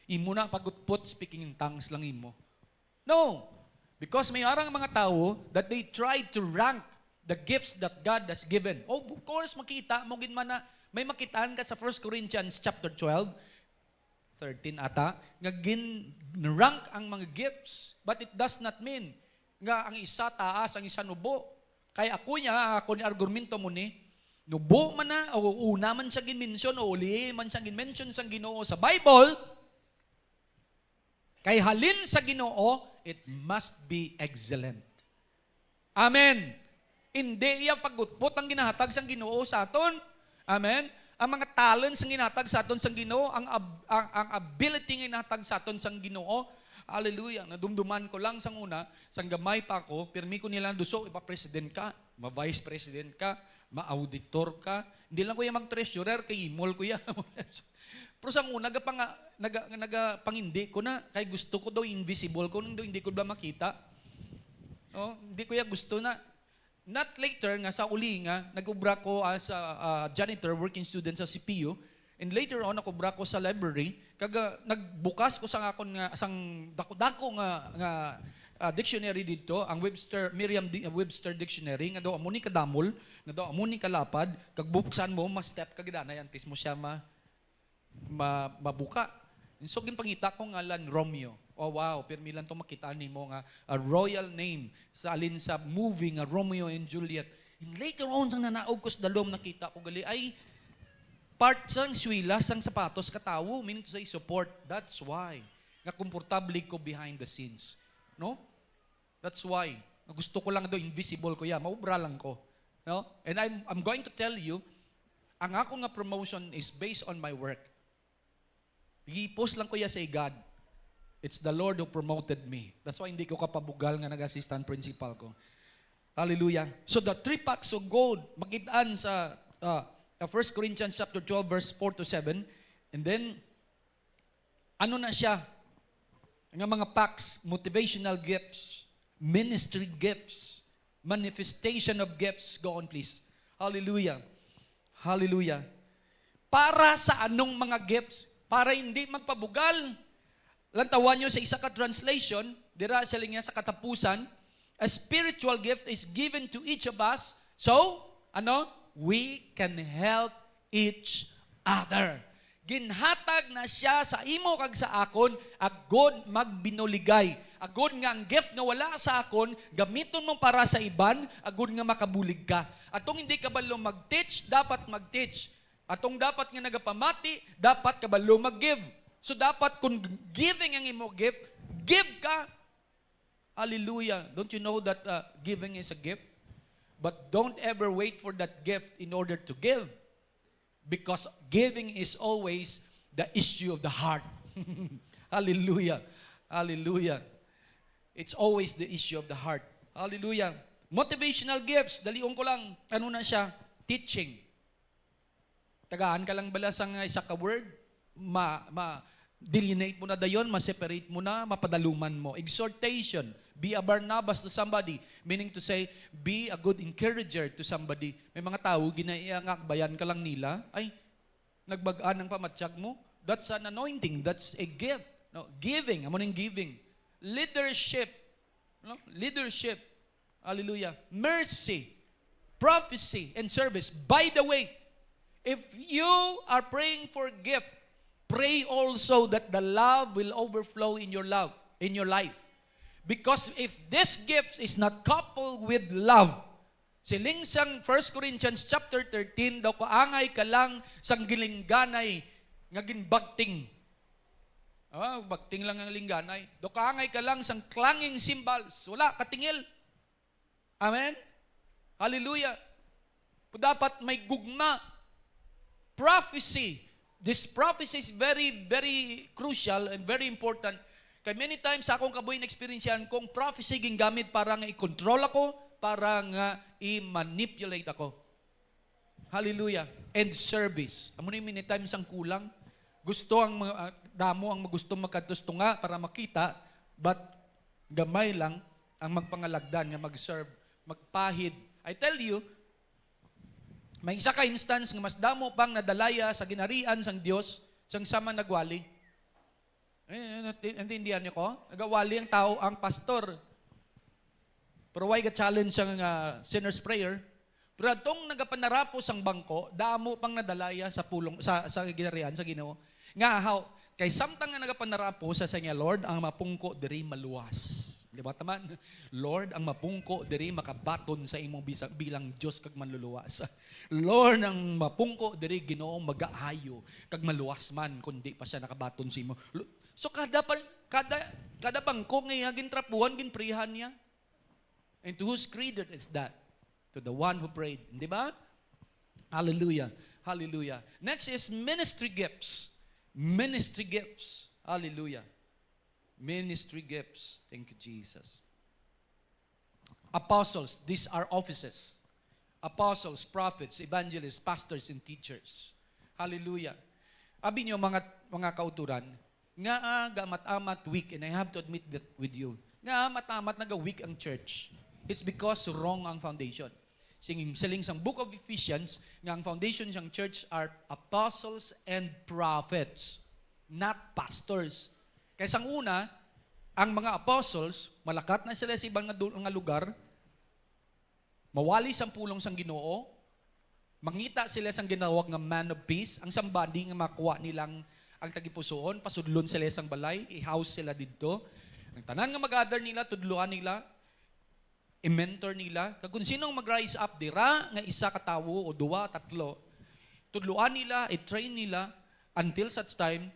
Imo na pagutpot, speaking in tongues lang imo. No. Because may arang mga tawo that they try to rank the gifts that God has given. Oh, of course, makita mo gid man na may makitaan ka sa First Corinthians chapter twelve, thirteen ata, nga gin-rank ang mga gifts. But it does not mean nga ang isa taas, ang isa nubo. Kay ako niya, ako ni argumento mo ni, nubo man na, o una man siya gin-mention, o uli man siya gin-mention sang Ginoo sa Bible, kay halin sa Ginoo, it must be excellent. Amen. Hindi iya pagutpot ang ginahatag sang Ginoo sa aton. Amen. Ang mga talents ang ginahatag sa aton sang Ginoo, ang ab-, ang, ang ability nga ginahatag sa aton sang Ginoo. Hallelujah. Nadumduman ko lang sang una, sang gamay pa ako, pirmi ko nila duso, ipa-president ka, ma-vice president ka, ma-auditor ka. Hindi lang ko ya mag-treasurer, kay imol ko ya. Pero sang una, nagapanga-, naga-, nagapangindi ko na, kay gusto ko daw invisible ko, nung daw hindi ko ba makita. Oh, hindi ko ya gusto na. Not later nga, sa uli nga, nag-ubra ko as a, a janitor, working student sa C P U. And later on, nag-ubra ko sa library. Kag, ah, nagbukas ko sang akon nga, sang dako-dako nga, nga, ah, dictionary didto, ang Webster, Merriam Di-, Webster Dictionary, nga daw amo ni kadamol, nga daw amo ni kalapad, kag buksan mo, ma-step ka gid anay antes mo siya ma-, ma-, mabuka. And so, ginpangita ko ngalan Romeo. Oh, wow, pirmi lang to makita nimo nga a royal name sa alin sa movie nga Romeo and Juliet. And later on, sang nanaog ko sa dalom, nakita ko gali, ay, part sang swila sang sapatos ka tawo, meaning to say, support. That's why nga komportable ko behind the scenes. No? That's why. Gusto ko lang daw invisible ko ya. Maubra lang ko. No? And I'm, I'm going to tell you, ang ako nga promotion is based on my work. I-post lang ko ya sa God. It's the Lord who promoted me. That's why hindi ko kapabugal nga nag-assistant principal ko. Hallelujah. So the three packs of gold, makitaan sa, uh, uh, First Corinthians chapter twelve, verse four to seven. And then, ano na siya? Nga mga packs, motivational gifts, ministry gifts, manifestation of gifts. Go on, please. Hallelujah. Hallelujah. Para sa anong mga gifts? Para hindi magpabugal. Lantawan nyo sa isa ka translation, dira siya lang niya sa katapusan, "A spiritual gift is given to each of us, so, ano, we can help each other." Ginhatag na siya sa imo kag sa akon, agod magbinuligay, agod nga ang gift nga wala sa akon, gamiton mo para sa iban, agod nga makabulig ka. Atong hindi kabalo mag-teach, dapat mag-teach. Atong dapat nga nagapamati, dapat kabalo mag-give. So, dapat kung giving ang imo gift, give ka. Hallelujah. Don't you know that, uh, giving is a gift? But don't ever wait for that gift in order to give. Because giving is always the issue of the heart. Hallelujah. Hallelujah. It's always the issue of the heart. Hallelujah. Motivational gifts, dalion ko lang. Ano na siya? Teaching. Tagaan ka lang bala sang isa ka word, ma, ma, delineate mo na dayon, ma-separate mo na, mapadaluman mo. Exhortation, be a Barnabas to somebody, meaning to say, be a good encourager to somebody. May mga tawo, ginaiya nga, akbayan ka lang nila, ay, nagbag-an ang pamatyag mo. That's an anointing, that's a gift. No, giving, amo ning giving. Leadership, no? Leadership. Hallelujah. Mercy, prophecy, and service. By the way, if you are praying for gift, pray also that the love will overflow in your love, in your life. Because if this gift is not coupled with love, siling sang First Corinthians chapter thirteen, daw kaangay ka lang sang gilingganay nga ginbagting. Ah, bagting lang ang lingganay. Daw kaangay ka lang sang clanging cymbals. Wala, katingil. Amen? Hallelujah. Dapat may gugma. Prophecy. This prophecy is very, very crucial and very important. Kay many times sa akong kabuhi na-experiencean, kung prophecy gingamit para nga i-control ako, para nga i-manipulate ako. Hallelujah. And service. Amo ni many times ang kulang. Gusto ang mga, ah, damo ang gusto makadto sa tunga para makita, but gamay lang ang magpangalagdan nga mag-serve, magpahid. I tell you, may isa ka instance nga mas damo pang nadalaya sa ginharian sang Dios sang sama nagwali. Eh, nati-, naintindihan niyo ko? Nagawali ang tao, ang pastor. Pero why ga-challenge ang, ah, sinner's prayer? Pero atong nagapanarapo sang bangko, damo pang nadalaya sa pulong, sa, sa ginharian sa Ginoo. Nga, how? Kay samtang nga nagapanarapo sa, sa niya, "Lord, ang mapungko diri maluwas." Di ba, taman? "Lord, ang mapungko diri makabaton sa imong bisa-, bilang Dios kag manluluwas." "Lord, ang mapungko diri, Ginoo, magaayo kag maluwas man, kundi pa siya nakabaton sa imo." Lo-, so, kada pa, kada, kada bangko nga iya gintrapuhan, ginprihan niya. And to whose credit is that? To the one who prayed. Di ba? Hallelujah. Hallelujah. Next is ministry gifts. Ministry gifts. Hallelujah. Ministry gifts. Thank you, Jesus. Apostles, these are offices. Apostles, prophets, evangelists, pastors, and teachers. Hallelujah. Abi niyo, mga, mga kauturan, nga, ah, gamat-amat weak, and I have to admit that with you. Nga amat-amat naga-weak ang church. It's because wrong ang foundation. Sing-, siling sang Book of Ephesians, nga ang foundation sang church are apostles and prophets, not pastors. Kay sang una, ang mga apostles, malakat na sila sa iban nga du-, nga lugar, mawali sang pulong sang Ginoo, mangita sila sang ginawag nga man of peace, ang somebody nga makuha nilang ang tagipusoon, pasudlon sila sang balay, i-house sila didto. Ang tanan nga mag-gather nila, tudloan nila, i-mentor nila. Kag kung sino ang mag-rise up dira, nga isa ka tawo o duwa, tatlo, tudloan nila, i-train nila, until such time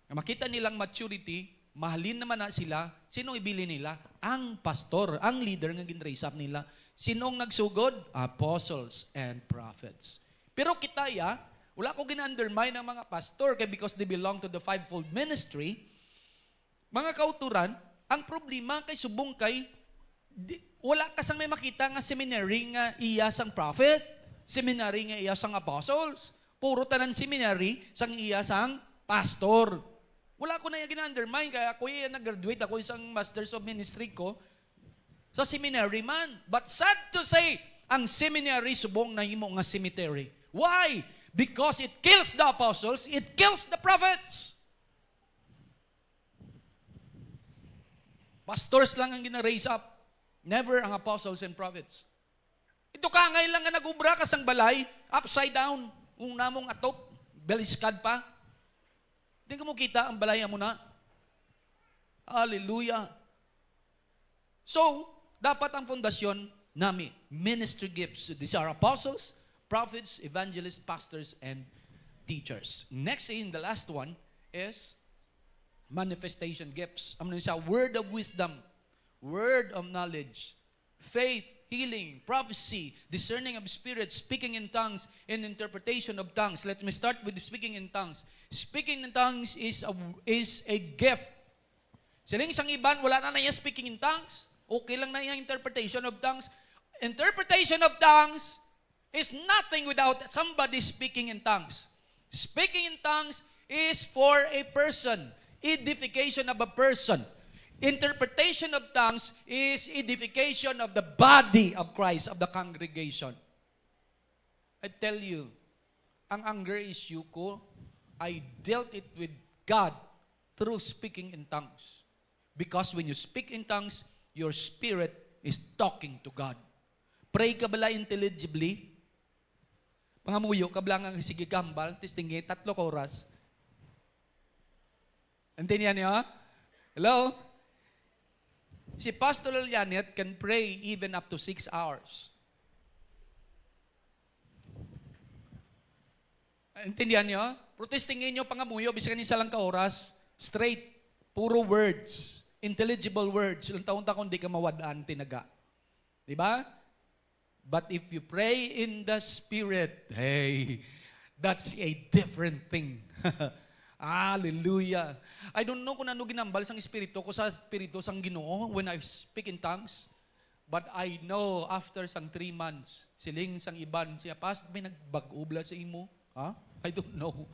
nga makita nilang maturity, mahalin naman na sila, sino ang ibilin nila? Ang pastor, ang leader nga gin-raise up nila. Sino ang nagsugod? Apostles and prophets. Pero kita, ya, wala ko gin-undermine ang mga pastor kay because they belong to the fivefold ministry. Mga kauturan, ang problema kay subong kay di, wala ka sang may makita nga seminary nga iya sang prophet, seminary nga iya sang apostles. Puro tanan seminary sang iya sang pastor. Wala ko na iya gin-undermine, kay ako iya nag-graduate, ako isang Masters of Ministry ko sa seminary man. But sad to say, ang seminary subong nahimo nga cemetery. Why? Because it kills the apostles, it kills the prophets. Pastors lang ang gina-raise up, never ang apostles and prophets. Ito kangay lang nga nag-ubra ka sang balay, upside down. Kung namong atop, baliskad pa. Di ka mo kita ang balay mo na. Hallelujah. So, dapat ang pundasyon nami, ministry gifts. These are apostles, prophets, evangelists, pastors, and teachers. Next, in the last one is manifestation gifts. Ano siya? Word of wisdom, word of knowledge, faith, healing, prophecy, discerning of spirits, speaking in tongues, and interpretation of tongues. Let me start with speaking in tongues. Speaking in tongues is a, is a gift. Siling sang iban, wala na na iya speaking in tongues. Okay lang na iya interpretation of tongues. Interpretation of tongues is nothing without somebody speaking in tongues. Speaking in tongues is for a person, edification of a person. Interpretation of tongues is edification of the body of Christ, of the congregation. I tell you, ang anger issue ko, I dealt it with God through speaking in tongues. Because when you speak in tongues, your spirit is talking to God. Pray ka bala intelligibly? Pangamuyo ka bala nga sige kambal, testingi, tatlo ka oras. Intindihan niyo? Hello? Si Pastor Lalianet can pray even up to six hours. Intindihan niyo? Protesting ninyo, pangamuyo, bisan isa lang ka oras, straight, puro words, intelligible words. Ilang taon ta kung di ka mawad-an, tinaga. Di ba? But if you pray in the Spirit, hey, that's a different thing. Hallelujah. I don't know kung ano ginambal sang Espiritu ko sa Espiritu sang Ginoo when I speak in tongues. But I know after sang three months, siling sang iban, siya, "Pas, may nagbag-o bala sa imo?" Ha? I don't know.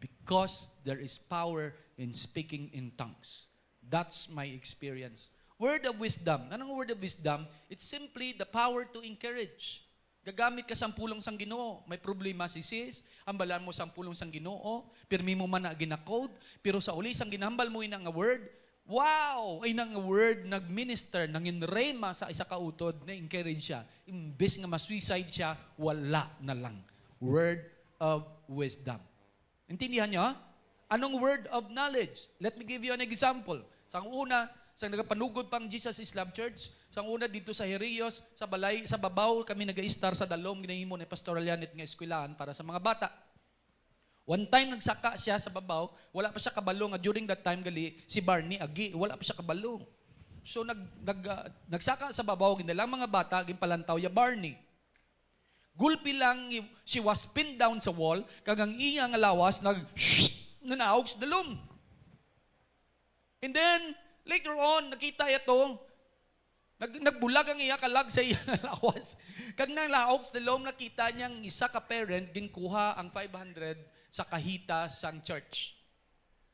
Because there is power in speaking in tongues. That's my experience. Word of wisdom. Anong word of wisdom? It's simply the power to encourage. Gagamit ka sang pulong sang Ginoo. May problema si sis, hambalan mo sang pulong sang Ginoo, pirmi mo man na ginakod, pero sa uli sang ginhambal mo ina nga word, wow! Ay na nga word nagminister, nanginrema sa isa ka utod, na-encourage siya. Imbes nga ma-suicide siya, wala na lang. Word of wisdom. Intindihan niyo, ha? Anong word of knowledge? Let me give you an example. Sang una, sang nagapanugod pa ang Jesus is Love Church, sang una dito sa Herios, sa balay, sa babaw, kami nag-istar sa dalom, ginahimo ni Pastor Alianet nga eskwelahan para sa mga bata. One time, nagsaka siya sa babaw, wala pa siya kabalo nga during that time, gali, si Barney, agi, wala pa siya kabalo. So, nag, nag, ah, nagsaka sa babaw, gindalang mga bata, ginpalantaw ya Barney. Gulpi lang, she was pinned down sa wall, kag ang iya nga lawas nag, nanaog sa dalom. And then, later on, nakita iya to, nag, nagbulag ang iya kalag sa iya nga lawas. Kag nang laog sa dalom, nakita niya ang isa ka parent, ginkuha ang five hundred sa kahita sang church.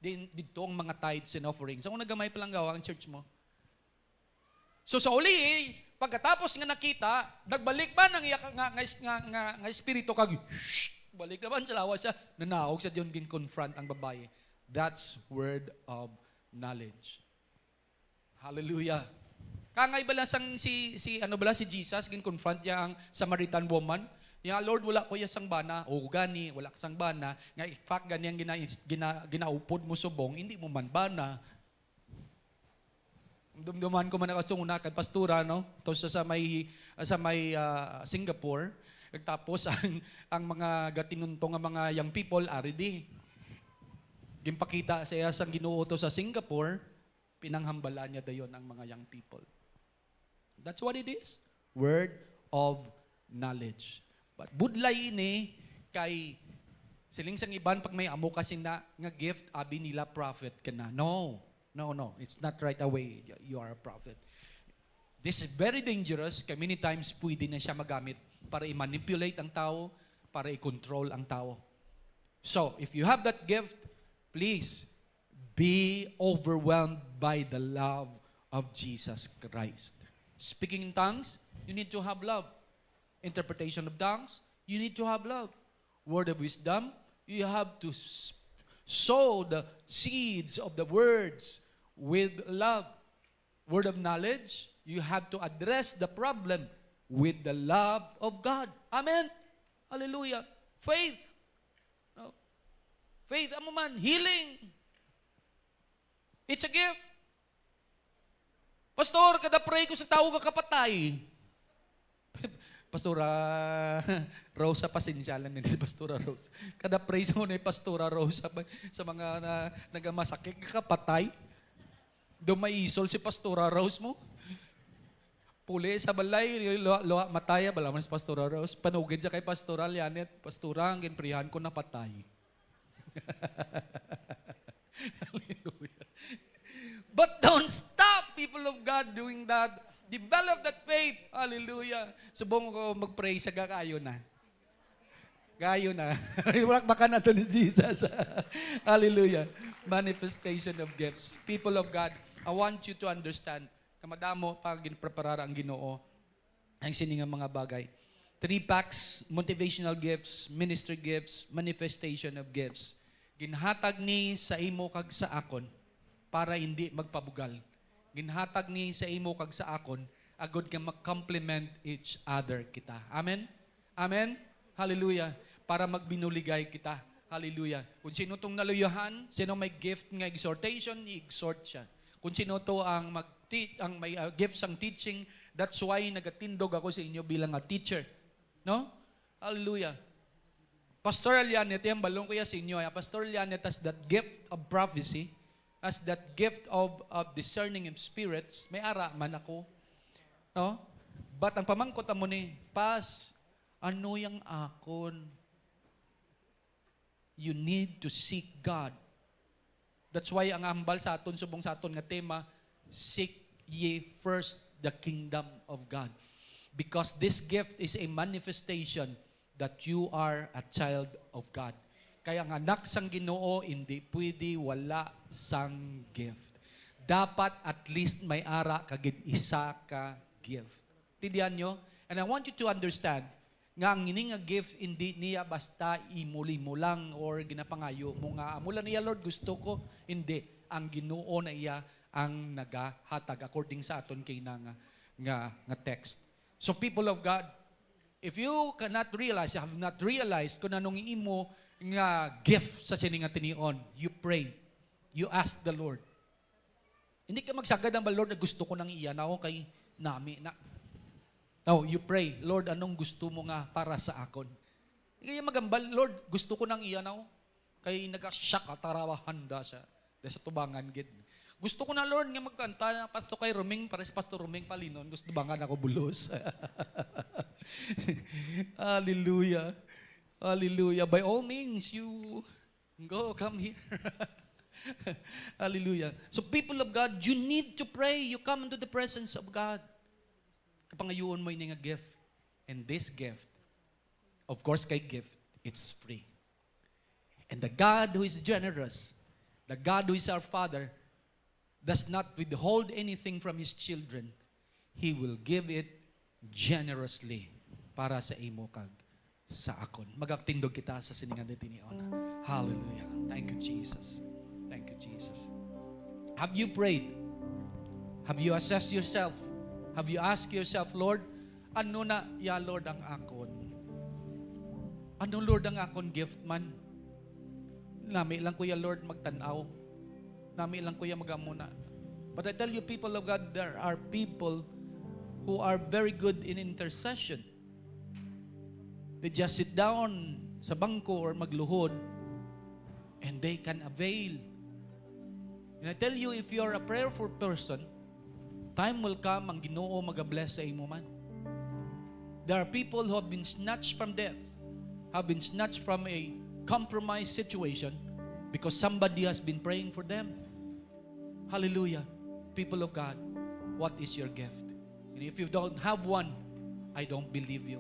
Din, didto ang mga tithes and offerings. Ang una gamay pa lang gawa ang church mo. So, sa uli, pagkatapos nga nakita, nagbalik man ang iya ka-, nga, nga, nga, nga, nga espiritu kag, shh, balik naman sa lawas siya. Nanaog sa diyon, gin-confront ang babayi. That's word of knowledge. Hallelujah. Kangay bala sang si, si, ano bala, si Jesus, gin-confront niya ang Samaritan woman. Ya, "Lord, wala ko ya sang bana." "O gani, wala ka sang bana. Nga, in fact, gani ang gina-, gina-, ginaupod mo subong, hindi mo man bana." Dumduman ko man ako sa una kay pastora, no? To sa, sa may, sa may, ah, Singapore. Tapos ang, ang mga gatinunto nga mga young people, ari di. Ginpakita sa iya sang Ginoo to sa Singapore, pinanghambala niya dayon ang mga young people. That's what it is. Word of knowledge. But budlay ini kay siling sang iban pag may amo kasi na nga gift, abi nila prophet ka na. No. No, no. It's not right away. You are a prophet. This is very dangerous kay many times pwede na siya magamit para i-manipulate ang tao, para i-control ang tao. So, if you have that gift, please be overwhelmed by the love of Jesus Christ. Speaking in tongues, you need to have love. Interpretation of tongues, you need to have love. Word of wisdom, you have to s-, sow the seeds of the words with love. Word of knowledge, you have to address the problem with the love of God. Amen. Hallelujah. Faith. No? Faith, amo man, healing. It's a gift. "Pastor, kada pray ko sa tawo nga kapatay." Pastora Rosa, pasensya lang din si Pastora Rose. Kada pray sa una ni Pastora Rose sa, sa mga na, nagamasakit, kapatay. Do maisol si Pastora Rose mo. Puli sa balay, luwa, luwa, matay, bala man si Pastora Rose. Panugid siya kay Pastora Lianet, "Pastora, ang ginprihan ko napatay." Hallelujah. But don't stop, people of God, doing that. Develop that faith. Hallelujah. Subong ko mag-pray sa kaayo na. Kaayo na. Wala baka na to ni Jesus. Hallelujah. Manifestation of gifts. People of God, I want you to understand, kamadamo pa ginpreparar ang Ginoo ang sini nga mga bagay. Three packs, motivational gifts, ministry gifts, manifestation of gifts. Ginhatag ni sa imo kag sa akon para hindi magpabugal. Ginhatag ni sa imo kag sa akon agod nga mag-complement each other kita. Amen? Amen? Hallelujah. Para magbinuligay kita. Hallelujah. Kung sino tong naluyahan, sino may gift nga exhortation, i-exhort siya. Kung sino to ang mag ang may uh, gift sang teaching, that's why nagatindog ako sa inyo bilang a teacher. No? Hallelujah. Pastor Alianet, yan, balong ko ya sa inyo. Ya. Pastor Alianet has that gift of prophecy, has that gift of, of discerning of spirits. May ara man ako. No? But ang pamangkot amo ni, Pas, ano yang akon? You need to seek God. That's why ang ambal sa aton, subong sa aton nga tema, "Seek ye first the kingdom of God." Because this gift is a manifestation that you are a child of God. Kaya ang anak sang Ginoo, hindi pwede wala sang gift. Dapat at least may ara ka gid isa ka gift. Tindihan nyo? And I want you to understand nga ang ini nga gift hindi niya basta imo-imo lang or ginapangayo mo nga, "Amo lang niya, Lord, gusto ko." Hindi. Ang Ginoo na iya ang nagahatag according sa aton kay na nga, nga, nga text. So, people of God, if you cannot realize, you have not realized kung anong imo nga gift sa sini nga tinion, you pray. You ask the Lord. Hindi ka magsagad ang, "Lord, gusto ko nang iya na, okay, nami na." No, you pray, "Lord, anong gusto mo nga para sa akon?" Kaya magambal, "Lord, gusto ko nang iya na, oh." Kay nagasyak ka, tarawahanda siya. Dahil sa tubangan, gid. "Gusto ko na, Lord, nga magkanta na Pastor kay Roming, para si Pastor Roming palinon. Gusto tubangan ako bulos." Hallelujah. Hallelujah. By all means, you go, come here. Hallelujah. So, people of God, you need to pray. You come into the presence of God. Kapangayuon mo ini nga gift. And this gift, of course, kay gift, it's free. And the God who is generous, the God who is our Father, does not withhold anything from His children. He will give it generously para sa imo kag sa akon. Magatindog kita sa siningan ni tinion. Hallelujah. Thank you, Jesus. Thank you, Jesus. Have you prayed? Have you assessed yourself? Have you asked yourself, "Lord, ano na ya, Lord, ang akon? Ano, Lord, ang akon gift man? Nami lang ko ya, Lord, magtan-aw. Nami lang ko ya, magamuna." But I tell you, people of God, there are people who are very good in intercession. They just sit down sa bangko or magluhod, and they can avail. And I tell you, if you're a prayerful person, time will come, ang Ginoo magabless sa imo man. There are people who have been snatched from death, have been snatched from a compromised situation because somebody has been praying for them. Hallelujah. People of God, what is your gift? And if you don't have one, I don't believe you.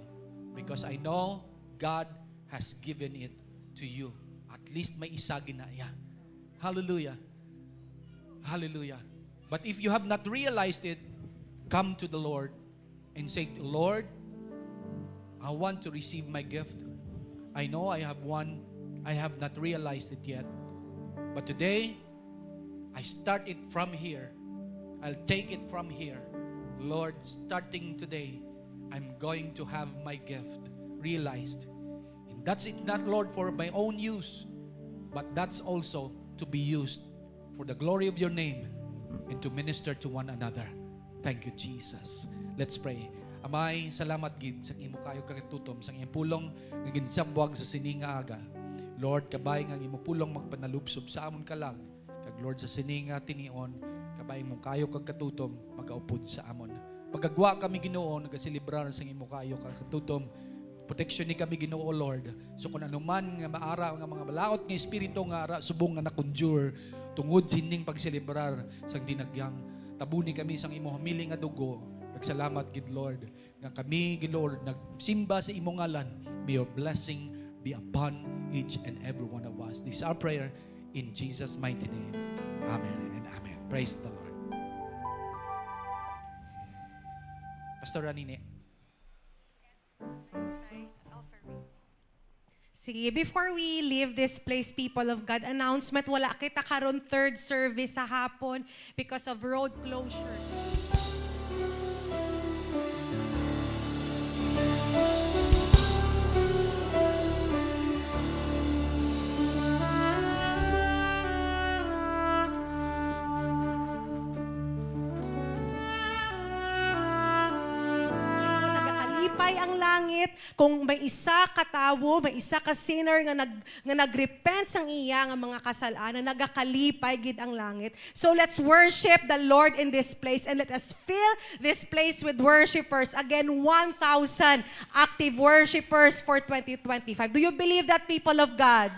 Because I know God has given it to you. At least may isa gina iya. Hallelujah. Hallelujah. But if you have not realized it, come to the Lord and say, "Lord, I want to receive my gift. I know I have one. I have not realized it yet. But today, I start it from here. I'll take it from here. Lord, starting today, I'm going to have my gift realized." And that's it, not, Lord, for my own use, but that's also to be used for the glory of your name and to minister to one another. Thank you, Jesus. Let's pray. Amay, salamat gid sa imo kayo kagatutom, sa iyang pulong nga ginsabwag sa sini nga aga. Lord, kabay nga ang imo pulong magpanalupsob sa amon kalag. Kag Lord, sa sini nga tinion, kabay mo kayo kag katutom, magaupod sa amon. Pagagwa kami, Ginoo, nagaselebrar sa imo kayo kag katutom. Proteksyon ni kami, Ginoo, Lord. So, kung anuman nga maara nga mga malaot nga espiritu nga ara subong nga na-conjure, Tungod sining pagselebrar sang dinagyang, tabuni kami sang imo hamili nga dugo. Nagsalamat gid, Lord, nga kami, gid, Lord, nagsimba sa imo ngalan. May your blessing be upon each and every one of us. This is our prayer in Jesus' mighty name. Amen and amen. Praise the Lord. Pastor Ranine. Sige, before we leave this place, people of God, announcement, wala kita karon third service sa hapon because of road closure. Nagakalipay ang langit. Kung may isa ka tawo, may isa ka sinner nga nag-, nga nagrepent sang iya nga mga kasalanan, nagakalipay gid ang langit. So let's worship the Lord in this place and let us fill this place with worshipers. Again, one thousand active worshipers for twenty twenty-five. Do you believe that, people of God?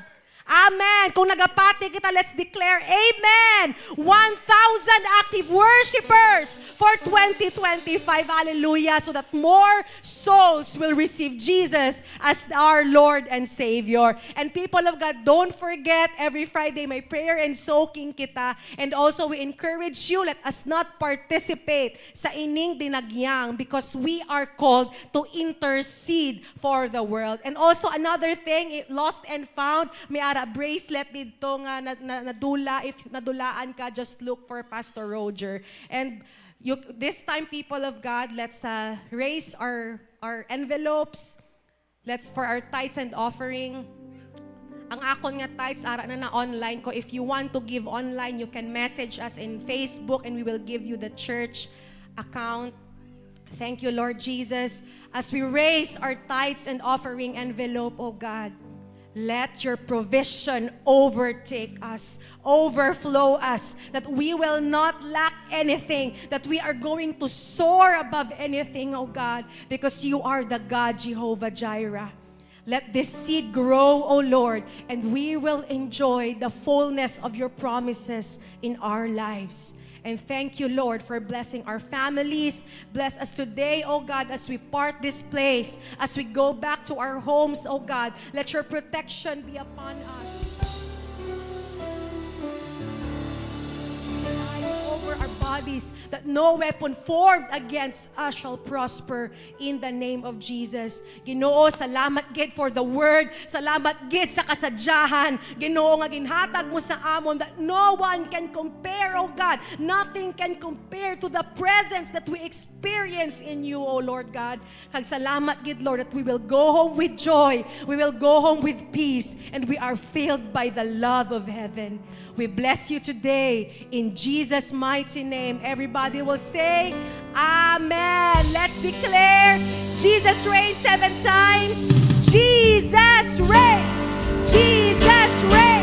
Amen. Kung nagapati kita, let's declare, amen. One thousand active worshipers for twenty twenty-five. Hallelujah. So that more souls will receive Jesus as our Lord and Savior. And people of God, don't forget, every Friday may prayer and soaking kita. And also, we encourage you, let us not participate sa ining dinagyang because we are called to intercede for the world. And also another thing, i-, lost and found, may ara bracelet didto nga na-, na-, nadula. If nadulaan ka, just look for Pastor Roger. And you, this time, people of God, let's, uh, raise our, our envelopes. Let's, for our tithes and offering. Ang akon nga tithes, ara na na online ko. If you want to give online, you can message us in Facebook and we will give you the church account. Thank you, Lord Jesus. As we raise our tithes and offering envelope, oh God, let your provision overtake us, overflow us, that we will not lack anything, that we are going to soar above anything, oh God, because you are the God, Jehovah Jireh. Let this seed grow, O Lord, and we will enjoy the fullness of your promises in our lives. And thank you, Lord, for blessing our families. Bless us today, O God, as we part this place, as we go back to our homes, O God. Let your protection be upon us. Over our bodies, that no weapon formed against us shall prosper in the name of Jesus. Ginoo, salamat gid for the word. Salamat gid sa kasadyahan, Ginoo, nga ginhatag mo sa amon, that no one can compare, oh God. Nothing can compare to the presence that we experience in you, oh Lord God. Kag salamat gid, Lord, that we will go home with joy. We will go home with peace. And we are filled by the love of heaven. We bless you today in Jesus' mighty name. Everybody will say, "Amen." Let's declare, "Jesus reigns" seven times. Jesus reigns. Jesus reigns.